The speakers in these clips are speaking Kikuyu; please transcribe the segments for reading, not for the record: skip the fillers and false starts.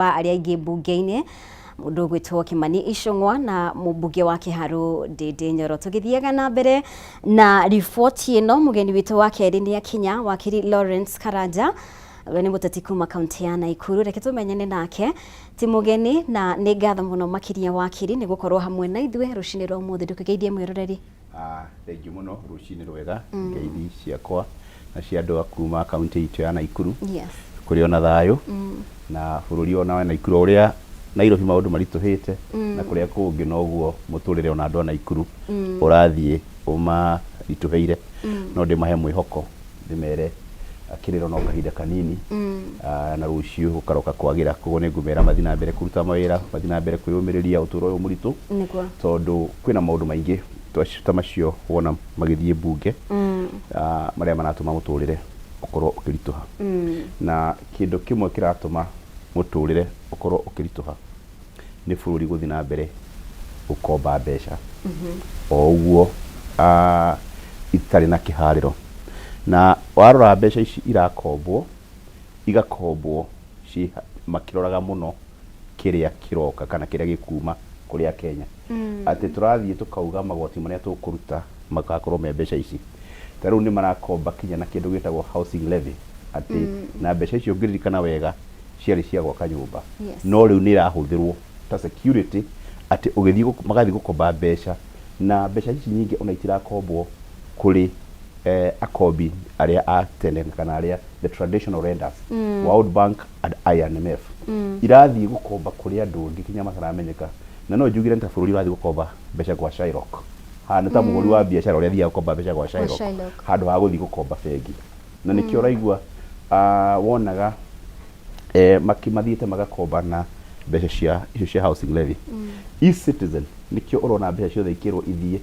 Wa arĩa aingĩ mbunge-inĩ, mũndũ ũgwĩtwo Kimani Ichung'wa na mũmbunge wa Kĩharũ Ndĩndĩ Nyoro. Tũgĩthiaga na mbere na riboti ĩno, mũgeni witũ wa kerĩ nĩ akinya, wakiri Lawrence Karanja. We nĩ mũteti kuma kaunti ya Naikuru. Reke tũmenyane nake, ti mũgeni, na nĩ ngatho mũno makĩria wakiri nĩ gũkorwo hamwe na ithuĩ rũcinĩ rwa ũmũthĩ. Ndũkĩgeithie mwĩroreri. Ah, thengiũ mũno, rũcinĩ rwega. Ngeithi ciakwa na cia andũ a kuma kaunti itũ ya Naikuru. Kũrĩ ona thayũ na bũrũri ona wa Naikuru, o ũrĩa Nairobi maũndũ maritũhĩte na kũrĩa kũngĩ noguo mũtũrĩre ona andũ a Naikuru ũrathiĩ ũmaritũhĩire. No ndĩmahe mwĩhoko, ndĩmere kĩrĩro no kahinda kanini. Ah, na rũciũ gũkaroka kwagĩra. Koguo nĩ ngũmera mathiĩ na mbere kũruta mawĩra, mathiĩ na mbere kwĩyũmĩrĩria ũtũũro ũyũ mũritũ. Tondũ kwĩna maũndũ maingĩ ta macio wona magĩthiĩ mbunge. Ah, marĩa maratũma mũtũrĩre ũkorwo ũkĩritũha. Na kĩndũ kĩmwe kĩratũma mũtũrĩre ũkorwo ũkĩritũha nĩ bũrũri gũthiĩ na mbere gũkomba mbeca o ũguo itarĩ na kĩharĩro. Na warora mbeca ici irakombwo, igakombwo ciĩ makĩroraga mũno kĩrĩa kĩroka kana kĩrĩa gĩkuma kũrĩ Akenya. Atĩ tũrathiĩ tũkauga magoti marĩa tũkũruta magakorwo me mbeca ici. Ta rĩu nĩ marakomba kinya na kĩndũ gĩtagwo housing levy, atĩ na mbeca icio ũngĩririkana wega ciarĩ cia gwaka nyũmba. No rĩu nĩ irahũthĩrwo ta security, atĩ ũgĩthiĩ magathiĩ gũkomba mbeca, na mbeca ici nyingĩ ona itirakombwo kũrĩ akombi arĩa a tene kana arĩa the traditional lenders, World Bank and IMF. Irathiĩ gũkomba kũrĩ andũ angĩ kinya mataramenyeka. Na no njugire nĩ ta bũrũri ũrathiĩ gũkomba mbeca gwa Shylock. Haha nĩ ta mũhũri wa biacara ũrĩa athiaga gũkomba mbeca gwa Shylock Shylock. Handũ ha gũthiĩ gũkomba bengi. Na nĩkĩo ũraigua wonaga mathiĩte magakomba na mbeca cia icio cia housing levy. E-Citizen, nĩkĩo ũrona mbeca ciothe ikĩrwo ithiĩ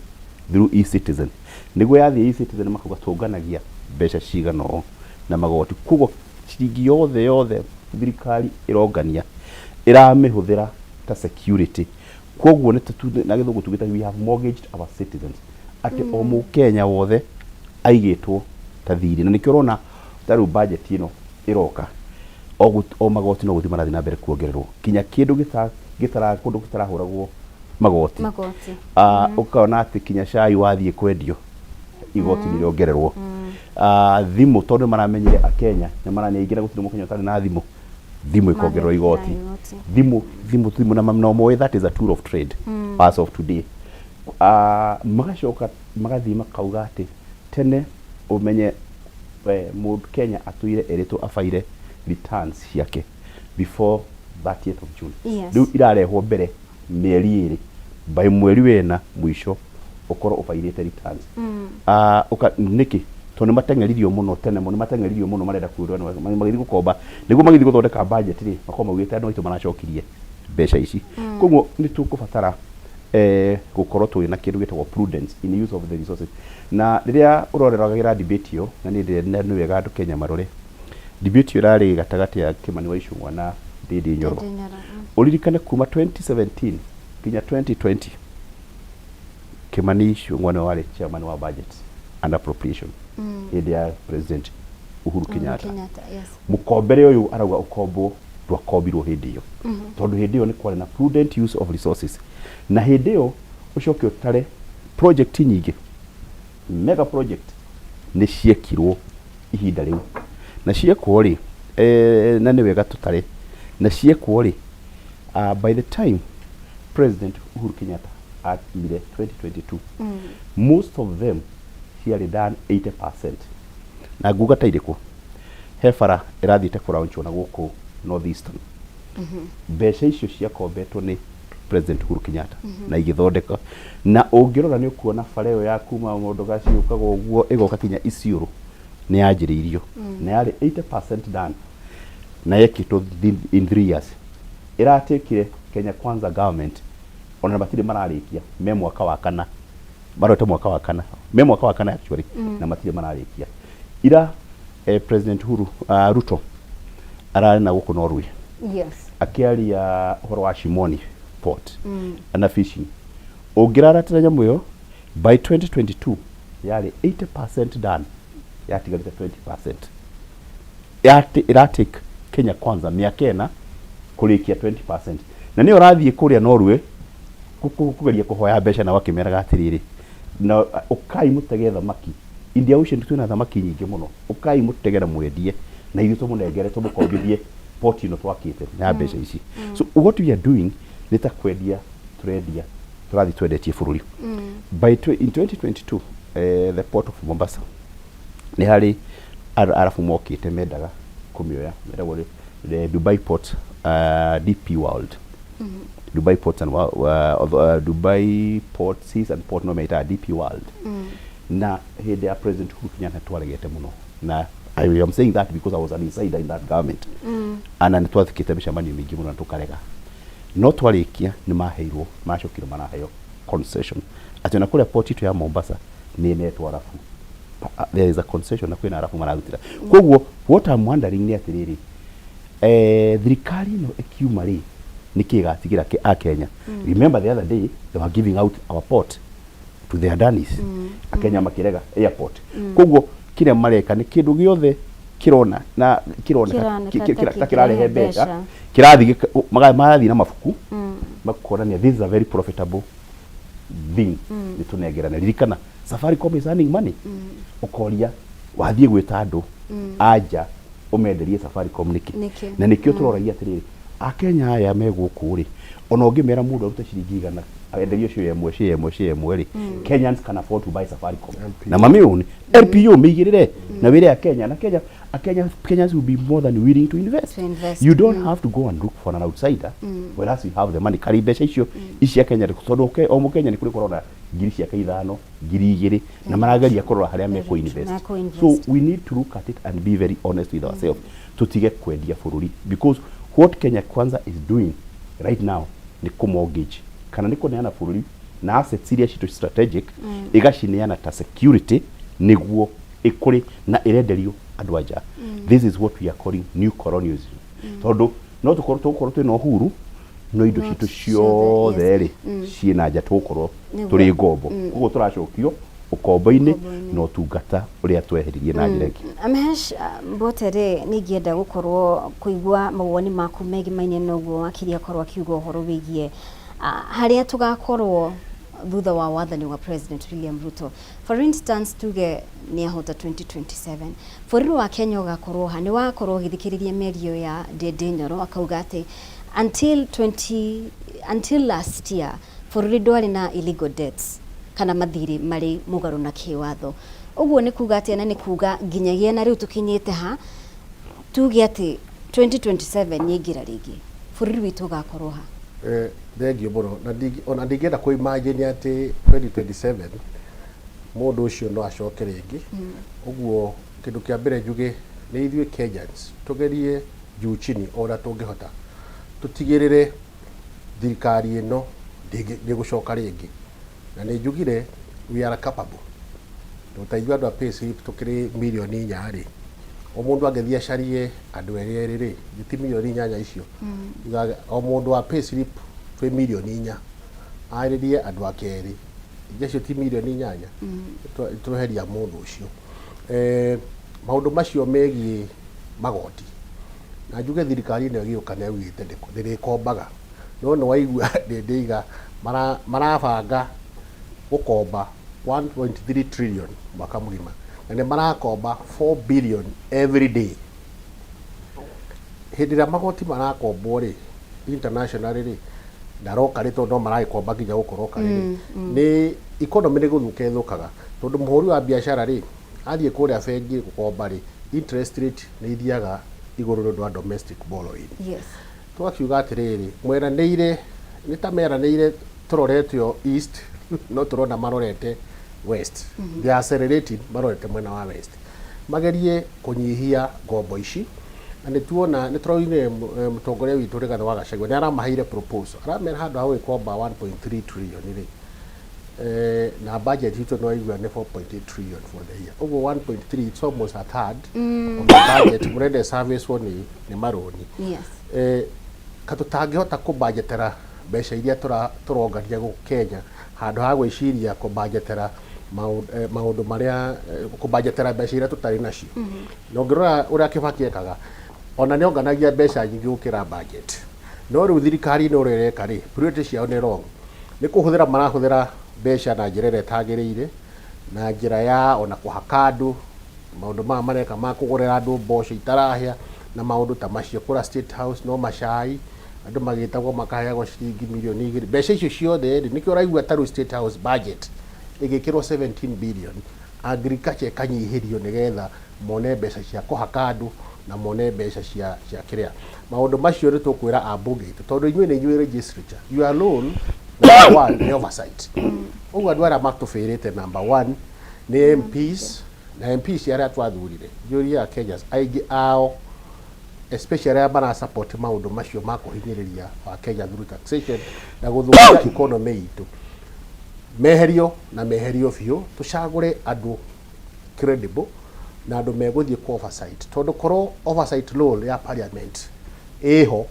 through E-Citizen. Nĩguo yathiĩ E-Citizen makauga tũnganagia mbeca cigana ũũ na magoti. Koguo ciringi yothe yothe thirikari ĩrongania ĩramĩhũthĩra ta security. Koguo nĩ na gĩthũngũ tugĩte we have mortgaged our citizens, atĩ o mũkenya wothe aigĩtwo ta thirĩ. Na nĩkĩo ũrona ta rĩu budget ĩno ĩroka, o magoti no gũthiĩ marathiĩ na mbere kuongererwo, kinya kĩndũ gĩtara kũndũ gĩtarahũragwo magoti. Magoti. Ah, ũkona atĩ kinya cai wathiĩ kwendio igoti nĩ rĩongererwo. Ah, thimũ, tondũ nĩ maramenyire akenya nĩ maranĩ aingĩ na gũtirĩ mũkenya ũtarĩ na thimũ, thimũ ĩkongererwo igoti. Igoti. Thimũ, thimũ, thimũ, na no moĩ that is a tool of trade as of today. Ah, magacoka magathiĩ makauga atĩ tene ũmenye mũndũ Kenya atũire erĩtwo abaire returns ciake before 30th of June. Rĩu irarehwo mbere mĩeri 2, by mweri wena mũico ũkorwo ũbairĩte returns. Ah, nĩkĩ? Tondũ nĩ mateng'eririo mũno tene mũno, nĩ mateng'eririo mũno, marenda kwĩrwo magĩthiĩ gũkomba nĩguo magĩthiĩ gũthondeka budget rĩ, makorwo maugĩte andũ aitũ maracokirie mbeca ici. Koguo nĩ tũkũbatara gũkorwo twĩ na kĩndũ gĩtagwo prudence in use of the resources. Na rĩrĩa ũroreragĩra debate ĩyo, na niĩ ndĩrenda nĩ wega andũ Kenya marore debate ĩyo ĩrarĩ gatagatĩ ya Kimani wa Ichung'wa na Ndindi Nyoro. Ndindi Nyoro. Ũririkane kuma 2017 nginya 2020 Kimani Ichung'wa nĩwe warĩ chairman wa budget and appropriation hĩndĩ ya President Uhuru Uhuru Kenyatta. Kenyatta, yes. Mũkombere ũyũ arauga ũkombwo ndwakombirwo hĩndĩ ĩyo, tondũ hĩndĩ ĩyo nĩ kwarĩ na prudent use of resources. Na hĩndĩ ĩyo ũcoke ũtare project nyingĩ, mega project nĩ ciekirwo ihinda rĩu, na ciekwo rĩ, na nĩ wega tũtare, na ciekwo rĩ, by the time President Uhuru Kenyatta akinyire 2022, most of them ciarĩ done 80%. Na nguga ta irĩkũ? He bara ĩrathiĩte kũraunchwo na gũkũ North Eastern. Mbeca icio ciakombetwo nĩ President Uhuru Kenyatta na igĩthondeka, na ũngĩrora nĩ ũkuona bara ĩyo ya kuma Modogaci yũkaga ũguo ĩgoka kinya Isiolo nĩ yanjĩrĩirio na yarĩ 80% done na yekĩtwo in 3 years. Ĩratekire Kenya Kwanza government ona matirĩ mararĩkia, me mwaka wa kana, marorete mwaka wa kana, me mwaka wa kana actually, na matirĩ mararĩkia. Ira President Uhuru Ruto ararĩ na gũkũ Norway akĩaria ũhoro wa Shimoni Port na fishing. Ũngĩraratĩra nyamũ ĩyo, by 2022 yarĩ 80% done, yatigarĩte 20%. Ĩratake Kenya Kwanza mĩaka 4. Kũrĩkia 20% na nĩyo ũrathiĩ kũrĩa Norway kũgeria kũhoya mbeca na wakĩmeraga atĩrĩrĩ, na ũkai mũtege thamaki India Ocean, twĩna thamaki nyingĩ mũno, ũkai mũtege na mwendie na ithuĩ tũmũnengere, tũmũkombithie port ĩno twakĩte na mbeca ici. So what we are doing nĩ ta kwendia tũrendia, tũrathiĩ twendetie bũrũri. In 2022, the port of Mombasa nĩ harĩ arabu mokĩte mendaga kũmĩoya, metagwo the Dubai Port, DP World, Dubai Ports and Dubai Port Seas and Port, no metaga DP World. Na hĩndĩ ya President Uhuru Kenyatta twaregete mũno, na I am saying that because I was an insider in that government, ana nĩ twathikĩte mĩcemanio mĩingĩ mũno na tũkarega, no twarĩkia nĩ maheirwo, macokire maraheo concession atĩ ona kũrĩa port itũ ya Mombasa nĩ ĩnetwo arabu. There is a concession na kwĩna arabu mararutĩra. Koguo what I'm wondering nĩ atĩrĩrĩ, thirikari ĩno ĩkiuma rĩ, nĩkĩ ĩgatigĩra a Kenya? Remember the other day they were giving out our port to the Adanis, Akenya makĩrega airport. Koguo kĩrĩa mareka nĩ kĩndũ gĩothe kĩrona na kĩroneka Kĩroneka ta ta kĩrarehe kĩngĩrehe mbeca, mbeca. Kĩrathiĩ marathiĩ na mabuku makonania this is a very profitable thing, nĩ tũnengerane. Ririkana Safaricom is earning money. Ũkoria wathiĩ gwĩta andũ anja ũmenderie Safaricom nĩkĩ? Nĩkĩ? Na nĩkĩo tũroragia atĩrĩrĩ, Akenya aya me gũkũ rĩ, ona ũngĩmera mũndũ arute ciringi 100 enderio share ĩmwe, share ĩmwe, share ĩmwe rĩ, Kenyans can afford to buy Safaricom na mamioni LPO mĩigĩrĩre na wĩre Akenya na Kenya Akenya Kenyans will be more than willing to invest. To invest. You don't have to go and look for an outsider, whereas you have the money. Kari mbeca icio ici Kenya, tondũ o mũkenya nĩ kũrĩ korona ngiri ciake 5, 2000, na marageria kũrora harĩa mekũ invest. Mekũ-invest. So we need to look at it and be very honest with ourselves, tutige kwendia bũrũri, because what Kenya Kwanza is doing right now nĩ kũ mortgage kana nĩ kũneana bũrũri na assets iria citũ strategic, ĩgacineana ta security nĩguo ĩkũrĩ na ĩrenderio andũ anja. This is what we are calling new colonialism, tondũ no tũkorwo tũgũkorwo twĩna uhuru, no indo No citũ ciothe, ciothe rĩ ciĩna nja, tũgũkorwo tũrĩ ngombo. Koguo tũracokio ũkombo-inĩ Ũkombo-inĩ. Na ũtungata ũrĩa tweheririe na njĩra ĩngĩ. Amesh Mbote rĩ, nĩ ingĩenda gũkorwo kũigua mawoni maku megimaine na ũguo wakiri akorwo akiuga ũhoro wĩgiĩ harĩa tũgakorwo thutha wa wathani wa President William Ruto. For instance, tuge nĩ ahota 2027, bũrũri wa Kenya ũgakorwo ha? Nĩ wakorwo ũgĩthikĩrĩria mĩario ya Ndindi Nyoro, akauga atĩ until 20 until last year bũrũri ndwarĩ na illegal debts kana mathirĩ marĩ mũgarũ na kĩwatho. Ũguo nĩ kuga atĩa? Na nĩ kuga nginyagia na rĩu tũkinyĩte ha, tuge atĩ 2027 nyingĩra rĩngĩ, bũrũri witũ ũgakorwo ha? Thengiũ mũno, na ona ndingĩenda kũ imagine atĩ 2027 mũndũ ũcio no acoke rĩngĩ. Ũguo kĩndũ kĩa mbere njuge nĩ ithuĩ Kenyans tũgerie juu chini o ũrĩa tũngĩhota tũtigĩrĩre thirikari ĩno ndĩgũcoka rĩngĩ. Na nĩ njugire we are capable, tondũ ta ithuĩ andũ a payslip tũkĩrĩ mirioni 4 rĩ, o mũndũ angĩthiĩ acarie andũ erĩ erĩ rĩ, ti mirioni 8 icio? O mũndũ wa payslip twĩ mirioni 4, arĩrie andũ ake erĩ, icio ti mirioni 8? Tweheria mũndũ ũcio. Maũndũ macio megiĩ magoti, na njuge thirikari ĩno ĩgĩũka nĩ yaugĩte ndĩrĩkombaga, no nĩ waigua ndĩndĩiga marabanga gũkomba 1.3 trillion mwaka mũgima, na nĩ marakomba 4 billion every day. Hĩndĩ ĩrĩa magoti marakombwo rĩ, internationally rĩ, na locally, tondũ no maragĩkomba nginya gũkũ locally rĩ, nĩ economy nĩ gũthũka ĩthũkaga, tondũ mũhũri wa biacara rĩ, athiĩ kũrĩa bengi gũkomba rĩ, interest rate nĩ ithiaga igũrũ nĩ ũndũ wa domestic borrowing. Tũgakiuga atĩrĩrĩ, mweranĩire, nĩ ta meranĩire tũrorete o east, no tũrona marorete west. They are accelerating marorete mwena wa west. Magerie kũnyihia ngombo ici, na nĩ tuona nĩ tũraugire mũtongoria witũ Rigathĩ wa Gachagua nĩ aramaheire proposal, aramera handũ ha gũgĩkomba 1.3 trillion rĩ, na budget itũ no igua nĩ 4.8 trillion for the year, ũguo 1.3, it's almost a third of the budget mũrenda service nĩ marũni. Ka tũtangĩhota kũbanjetera mbeca iria tũrongania gũkũ Kenya, handũ ha gwĩciria kũbanjetera maũndũ marĩa kũbanjetera mbeca iria tũtarĩ nacio. Na ũngĩrora ũrĩa Kibaki ekaga, ona nĩ onganagia mbeca nyingĩ gũkĩra budget. No rĩu thirikari ĩno ũrĩa ĩreka rĩ, priority ciao nĩ wrong. Nĩ kũhũthĩra marahũthĩra mbeca na njĩra ĩrĩa ĩtagĩrĩire, na njĩra ya ona kũhaka andũ, maũndũ maya mareka ma kũgũrĩra andũ mboco itarahĩa na maũndũ ta macio. Kũrĩa State House no macai, andũ magĩtagwo makaheagwo ciringi mirioni 2. Mbeca icio ciothe rĩ, nĩkĩo ũraigua ta rĩu State House budget ĩgĩkĩrwo 17 billion, agriculture ĩkanyihĩrio nĩgetha mone mbeca cia kũhaka andũ na mone mbeca cia kĩrĩa. Maũndũ macio nĩ tũkwĩra ambunge aitũ, tondũ inyuĩ nĩ inyuĩ legislature, your role number one nĩ oversight. Ũguo andũ arĩa matũbĩrĩte number one nĩ MPs, na MPs arĩa twathurire, njũrie a Kenyans, aingĩ ao especially arĩa mara support maũndũ macio ma kũhinyĩrĩria wa Kenya through taxation na gũthũkia economy itũ, meherio na meherio biũ, tũcagũre andũ credible na andũ megũthiĩ ku oversight, tondũ korwo oversight role ya parliament ĩho,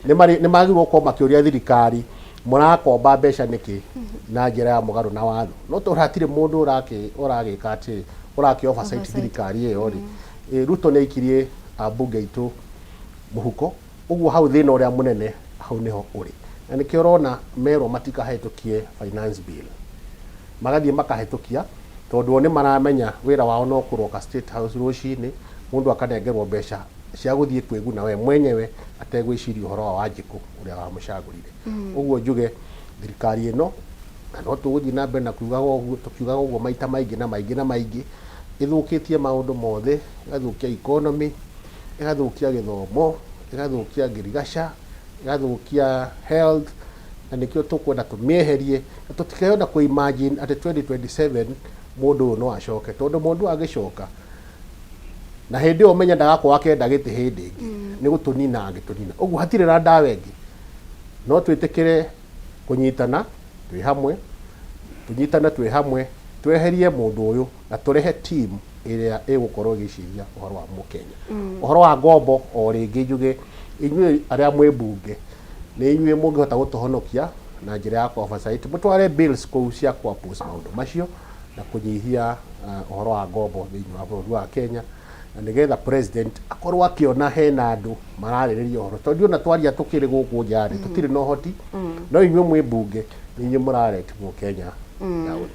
nĩ magĩrĩirwo gũkorwo makĩũria thirikari, mũrakomba mbeca nĩkĩ na njĩra ya mũgarũ na watho? No tondũ hatirĩ mũndũ ũragĩka atĩ ũrakĩ oversight Oversight. thirikari ĩyo rĩ, Ruto nĩ aikirie ambunge aitũ mũhuko. Ũguo hau thĩna ũrĩa mũnene hau nĩho ũrĩ, na nĩkĩo ũrona merwo matikahĩtũkie finance bill, magathiĩ makahĩtũkia, tondũ o nĩ maramenya wĩra wao no kũroka State House rũcinĩ, mũndũ akanengerwo mbeca cia gũthiĩ kwĩguna we mwenyewe ategwĩciria ũhoro wa Wanjikũ ũrĩa wamũcagũrire. Ũguo njuge thirikari ĩno, na no tũgũthiĩ na mbere na kugaga ũguo, tũkiugaga ũguo maita maingĩ na maingĩ na maingĩ, ĩthũkĩtie maũndũ mothe, ĩgathũkia economy, ĩgathũkia gĩthomo, ĩgathũkia ngirigaca, ĩgathũkia health, na nĩkĩo tũkwenda tũmĩeherie, na tũtikenda kũ imagine atĩ 2027 mũndũ ũyũ no acoke, tondũ mũndũ agĩcoka na hĩndĩ ĩyo ũmenye ndagakorwo akĩenda gĩtĩ hĩndĩ ĩngĩ, nĩ gũtũnina angĩtũnina. Ũguo hatirĩ na ndawa ĩngĩ, no twĩtĩkĩre kũnyitana twĩ hamwe, tũnyitane twĩ hamwe, tweherie mũndũ ũyũ na tũrehe team ĩrĩa ĩgũkorwo ĩgĩciria ũhoro wa mũkenya. Ũhoro wa ngombo, o rĩngĩ njuge inyuĩ arĩa mwĩ mbunge nĩ inyuĩ mũngĩhota gũtũhonokia na njĩra ya oversight, mũtware bills kũu cia kũ oppose maũndũ macio na kũnyihia ũhoro wa ngombo thĩinĩ wa bũrũri wa Kenya, na nĩgetha president akorwo akĩona hena andũ mararĩrĩria ũhoro, tondũ ona twaria tũkĩrĩ gũkũ nja rĩ, tũtirĩ na ũhoti, no inyuĩ mwĩ mbunge nĩ inyuĩ mũraret Mũkenya down.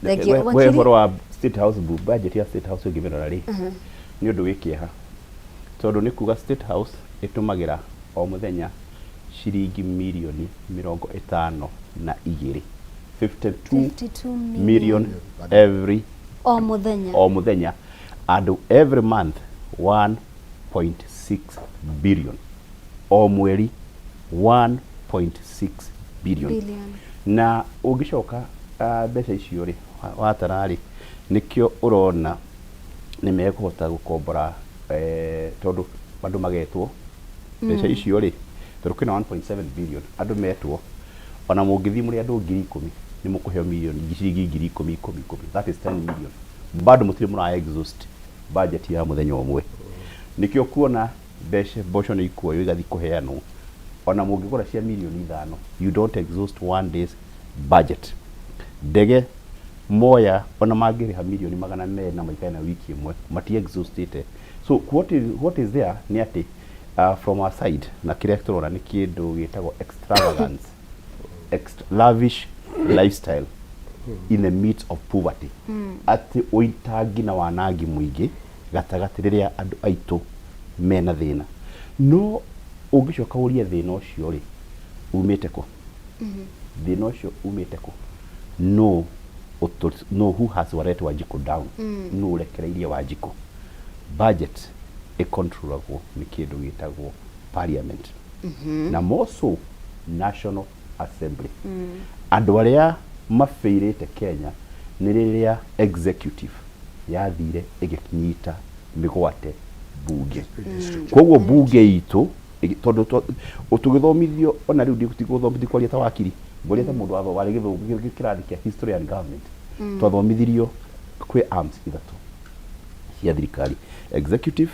Thank you. We Wakiri? Ũhoro wa State House, budget ya State House ũngĩmĩrora rĩ, nĩ ũndũ wĩ kĩeha, tondũ nĩ kuga State House ĩtũmagĩra o mũthenya ciringi mirioni 52, 52 52 million every o mũthenya. O mũthenya, and every month 1.6 billion, o mweri 1.6 billion. Billion. Na ũngĩcoka mbeca icio rĩ, watara rĩ, nĩkĩo ũrona nĩ mekũhota gũkombora, tondũ andũ magetwo mbeca icio rĩ, tondũ kwĩna 1.7 billion, andũ metwo, ona mũngĩthiĩ mũrĩ andũ 10,000, nĩ mũkũheo mirioni ciringi 10,000 ikũmi ikũmi, that is 10 million, bado mũtirĩ mũra exhaust budget ya mũthenya ũmwe. Nĩkĩo kuona mbeca mboco nĩ ikuoywo igathiĩ kũheanwo, ona mũngĩgũra cia mirioni 5, you don't exhaust one day's budget. Ndege moya, ona mangĩrĩha mirioni 200 na maikare na wiki ĩmwe, mati exhaustĩte. So what is there nĩ atĩ from our side, na kĩrĩa tũrona nĩ kĩndũ gĩtagwo extravagance, lavish lifestyle in the midst of poverty, atĩ ũitangi na wanangi mũingĩ gatagatĩ rĩrĩa andũ aitũ mena thĩna. No ũngĩcoka ũrie thĩna ũcio rĩ, umĩte kũ? Thĩna ũcio umĩte kũ? No who has let Wanjikũ down? No ũrekereirie Wanjikũ? Budget ĩcontrolagwo nĩ kĩndũ gĩtagwo parliament, na more so National Assembly. Andũ arĩa mabĩirĩte Kenya nĩ rĩrĩa executive yathire ĩgĩnyita mĩgwate bunge. Koguo bunge itũ tondũ tũgĩthomithio, ona rĩu ndigũthomithio kwaria ta wakiri, ngwaria ta mũndũ warĩ gĩthũngũ kĩrathi kĩa history and government, twathomithirio kwĩ arms ithatũ cia thirikari: executive,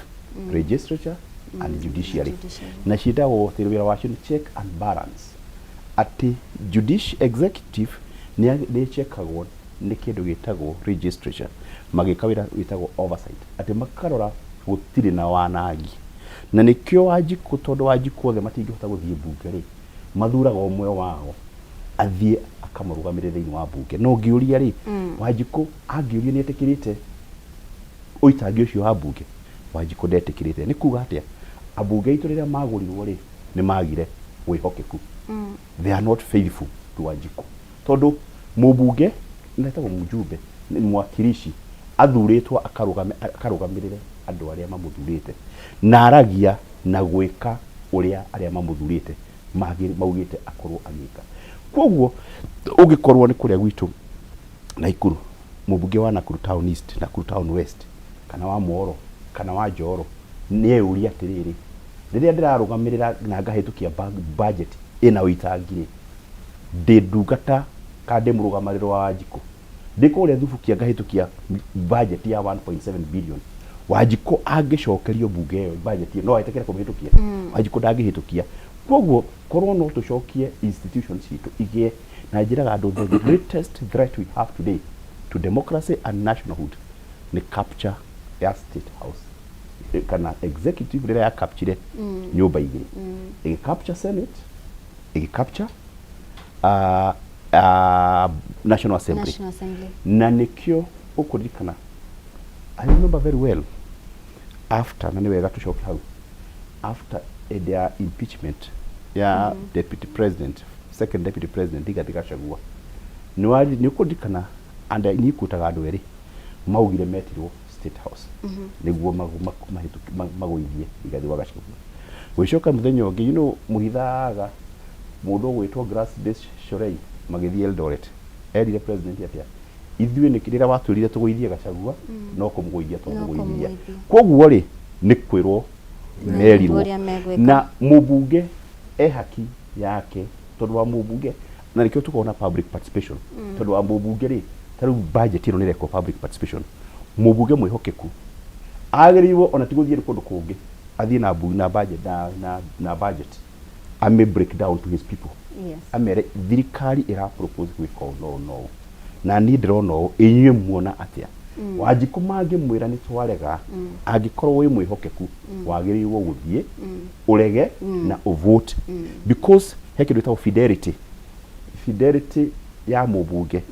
legislature and judiciary. Judiciary. Na ciĩtagwo atĩ wĩra wacio nĩ check and balance, atĩ executive nĩ ĩchekagwo nĩ kĩndũ gĩtagwo legislature, magĩka wĩra wĩtagwo oversight, atĩ makarora gũtirĩ na wanangi. Na nĩkĩo Wanjikũ, tondũ Wanjikũ othe matingĩhota gũthiĩ mbunge rĩ, mathuraga ũmwe wao athiĩ akamũrũgamĩrĩre thĩinĩ wa mbunge. No ngĩũria rĩ, Wanjikũ angĩũrio nĩ etĩkĩrĩte ũitangi ũcio wa mbunge? Wanjikũ ndetĩkĩrĩte. Nĩ kuga atĩa? Ambunge aitũ rĩrĩa magũrirwo rĩ, nĩ magire wĩhokeku. They are not faithful to Wanjikũ. Tondũ mũmbunge na etagwo mjumbe, nĩ mwakilishi athurĩtwo akarũgame akarũgamĩrĩre andũ arĩa mamũthurĩte na aragia na gwĩka ũrĩa arĩa mamũthurĩte maugĩte akorwo agĩka. Kwoguo ũngĩkorwo nĩ kũrĩa gwitũ Naikuru, mũmbunge wa Nakuru Town East, Nakuru Town West, kana wa Mworo, kana wa Njoro, nĩ eyũrie atĩrĩrĩ, rĩrĩa ndĩrarũgamĩrĩra na ngahĩtũkia budget ĩna ũitangi rĩ, ndĩ ndungata kana ndĩ mũrũgamarĩrwo wa Wanjikũ? Ndĩ kũrĩa Thubukia ngahĩtũkia budget ya 1.7 billion. Wanjikũ angĩcokerio mbunge ĩyo budget ĩyo no etĩkĩre kũmĩhĩtũkia? Wanjikũ ndangĩhĩtũkia. Kwoguo korwo no tũcokie institutions citũ igĩe na njĩraga andũ the greatest threat we have today to democracy and nationalhood nĩ capture ya State House kana executive rĩrĩa ya capture nyũmba igĩrĩ, ĩgĩ capture Senate, ĩgĩ capture National Assembly. National Assembly. Na nĩkĩo ũkũririkana, I remember very well after, na nĩ wega tũcoke hau, after hĩndĩ ya impeachment ya deputy president, second deputy president Rigathi Gachagua, nĩ ũkũririkana, and niĩ kũtaga andũ erĩ maugire metirwo State House nĩguo magũithie Rigathi wa Gachagua. Gũgĩcoka mũthenya ũngĩ, mũhithaga mũndũ ũgwĩtwo Grace Shorei magĩthiĩ Eldoret, erire president atĩa? Ithuĩ nĩ rĩrĩa watwĩrire tũgũithie Gachagua, no kũmũgũithia twamũgũithia. Kũmũgũithia. Koguo rĩ, nĩ kwĩrwo merirwo. Ũrĩa megwĩka. Na mũmbunge e haki yake, tondũ wa mũmbunge, na nĩkĩo tũkoragwo na public participation, tondũ wa mũmbunge rĩ, ta rĩu budget ĩno nĩ ĩrekwo public participation. Mũmbunge mwĩhokeku agĩrĩirwo ona ti gũthiĩ kũndũ kũngĩ, athiĩ na na budget na budget ame break down to his people, amere thirikari ĩra propose gwĩka ũũ na ũũ na ũũ, na niĩ ndĩrona ũũ, inyuĩ muona atĩa? Wanjikũ mangĩmwĩra nĩ twarega, angĩkorwo wĩ mwĩhokeku wagĩrĩirwo gũthiĩ ũrege na ũvote, because he kĩndũ gĩtagwo fidelity, fidelity ya mũmbunge.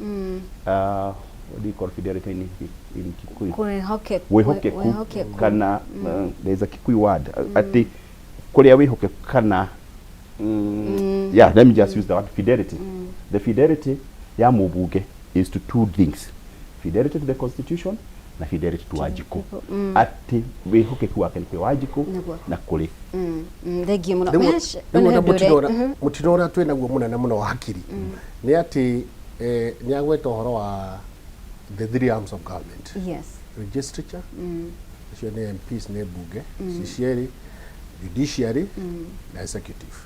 What do you call fidelity in Kikuyu? Kwĩhokeku. Wĩhokeku. Wĩhokeku. Kana there is a Kikuyu word, atĩ kũrĩa wĩhokeku kana yeah, let me just use the word fidelity. The fidelity ya mũmbunge is to two things: fidelity to the constitution na fidelity to Wanjikũ, atĩ wĩhokeku wake nĩ kũrĩ Wanjikũ na kũrĩ Thengiũ mũno. Rĩu ona Ũndũ ũrĩa- mũtino ũrĩa twĩ naguo mũnene mũno wa hakiri nĩ atĩ nĩ agweta ũhoro wa the three arms of government: legislature, acio nĩ MPs, nĩ mbunge ci cierĩ, judiciary na executive.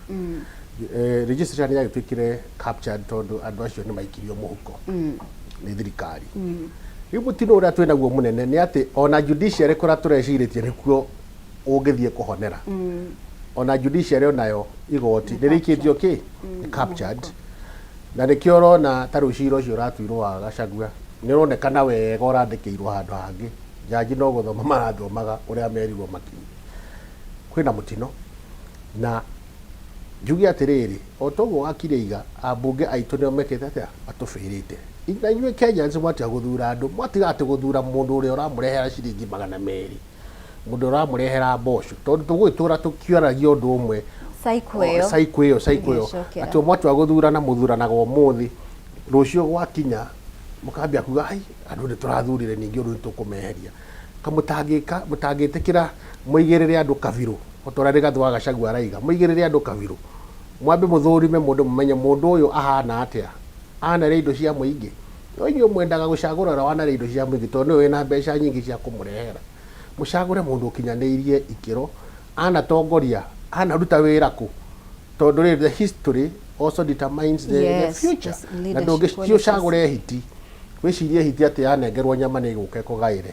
Legislature nĩ yagĩtuĩkire captured tondũ andũ acio nĩ maikirio mũhuko nĩ thirikari. Rĩu mũtino ũrĩa twĩ naguo mũnene nĩ atĩ ona judiciary, kũrĩa tũrecirĩtie nĩkuo ũngĩthiĩ kũhonera, ona judiciary onayo, igoti nĩ rĩikĩtio kĩ nĩ captured, na nĩkĩo ũrona ta rĩu cira ũcio ũratuirwo wa Gachagua nĩ ũronekana wega ũrandĩkĩirwo handũ hangĩ, jaji no gũthoma marathomaga ũrĩa merirwo makiuge. Kwĩna mũtino, na njuge atĩrĩrĩ, o toguo wakiri aiga, ambunge aitũ nĩo mekĩte atĩa, matũbĩrĩte. Na inyuĩ Kenyans mwatiga gũthura andũ, mwatiga atĩ gũthura mũndũ ũrĩa ũramũrehera ciringi 200, mũndũ ũramũrehera mboco, tondũ tũgũgĩtũra tũkĩaragia ũndũ ũmwe. Cycle ĩyo. Cycle ĩyo, cycle ĩyo. Ĩngĩcokera. Atĩ mwatua gũthurana, mũthuranaga ũmũthĩ, rũciũ gwakinya mũkambia kuga, "Ai, andũ nĩ tũrathurire, ningĩ ũndũ nĩ tũkũmeheria." Kamũtangĩka, mũtangĩtĩkĩra mũigĩrĩre andũ kabirũ o ta ũrĩa Rigathĩ wa Gachagua araiga, mũigĩrĩre andũ kabirũ, mwambe mũthũrime mũndũ, mũmenye mũndũ ũyũ ahana atĩa, anarĩa indo cia mũingĩ. No inyuĩ mwendaga gũcagũra ũrĩa wanarĩa indo cia mũingĩ tondũ nĩwe wĩna mbeca nyingĩ cia kũmũrehera. Mũcagũre mũndũ ũkinyanĩirie ikĩro, anatongoria, anaruta wĩra kũ, tondũ rĩrĩ, the history also determines the future. Yes, Na leadership ndũngĩthiĩ qualities. ũcagũre hiti, wĩcirie hiti atĩ yanengerwo nyama nĩ ĩgũka ĩkũgaĩre.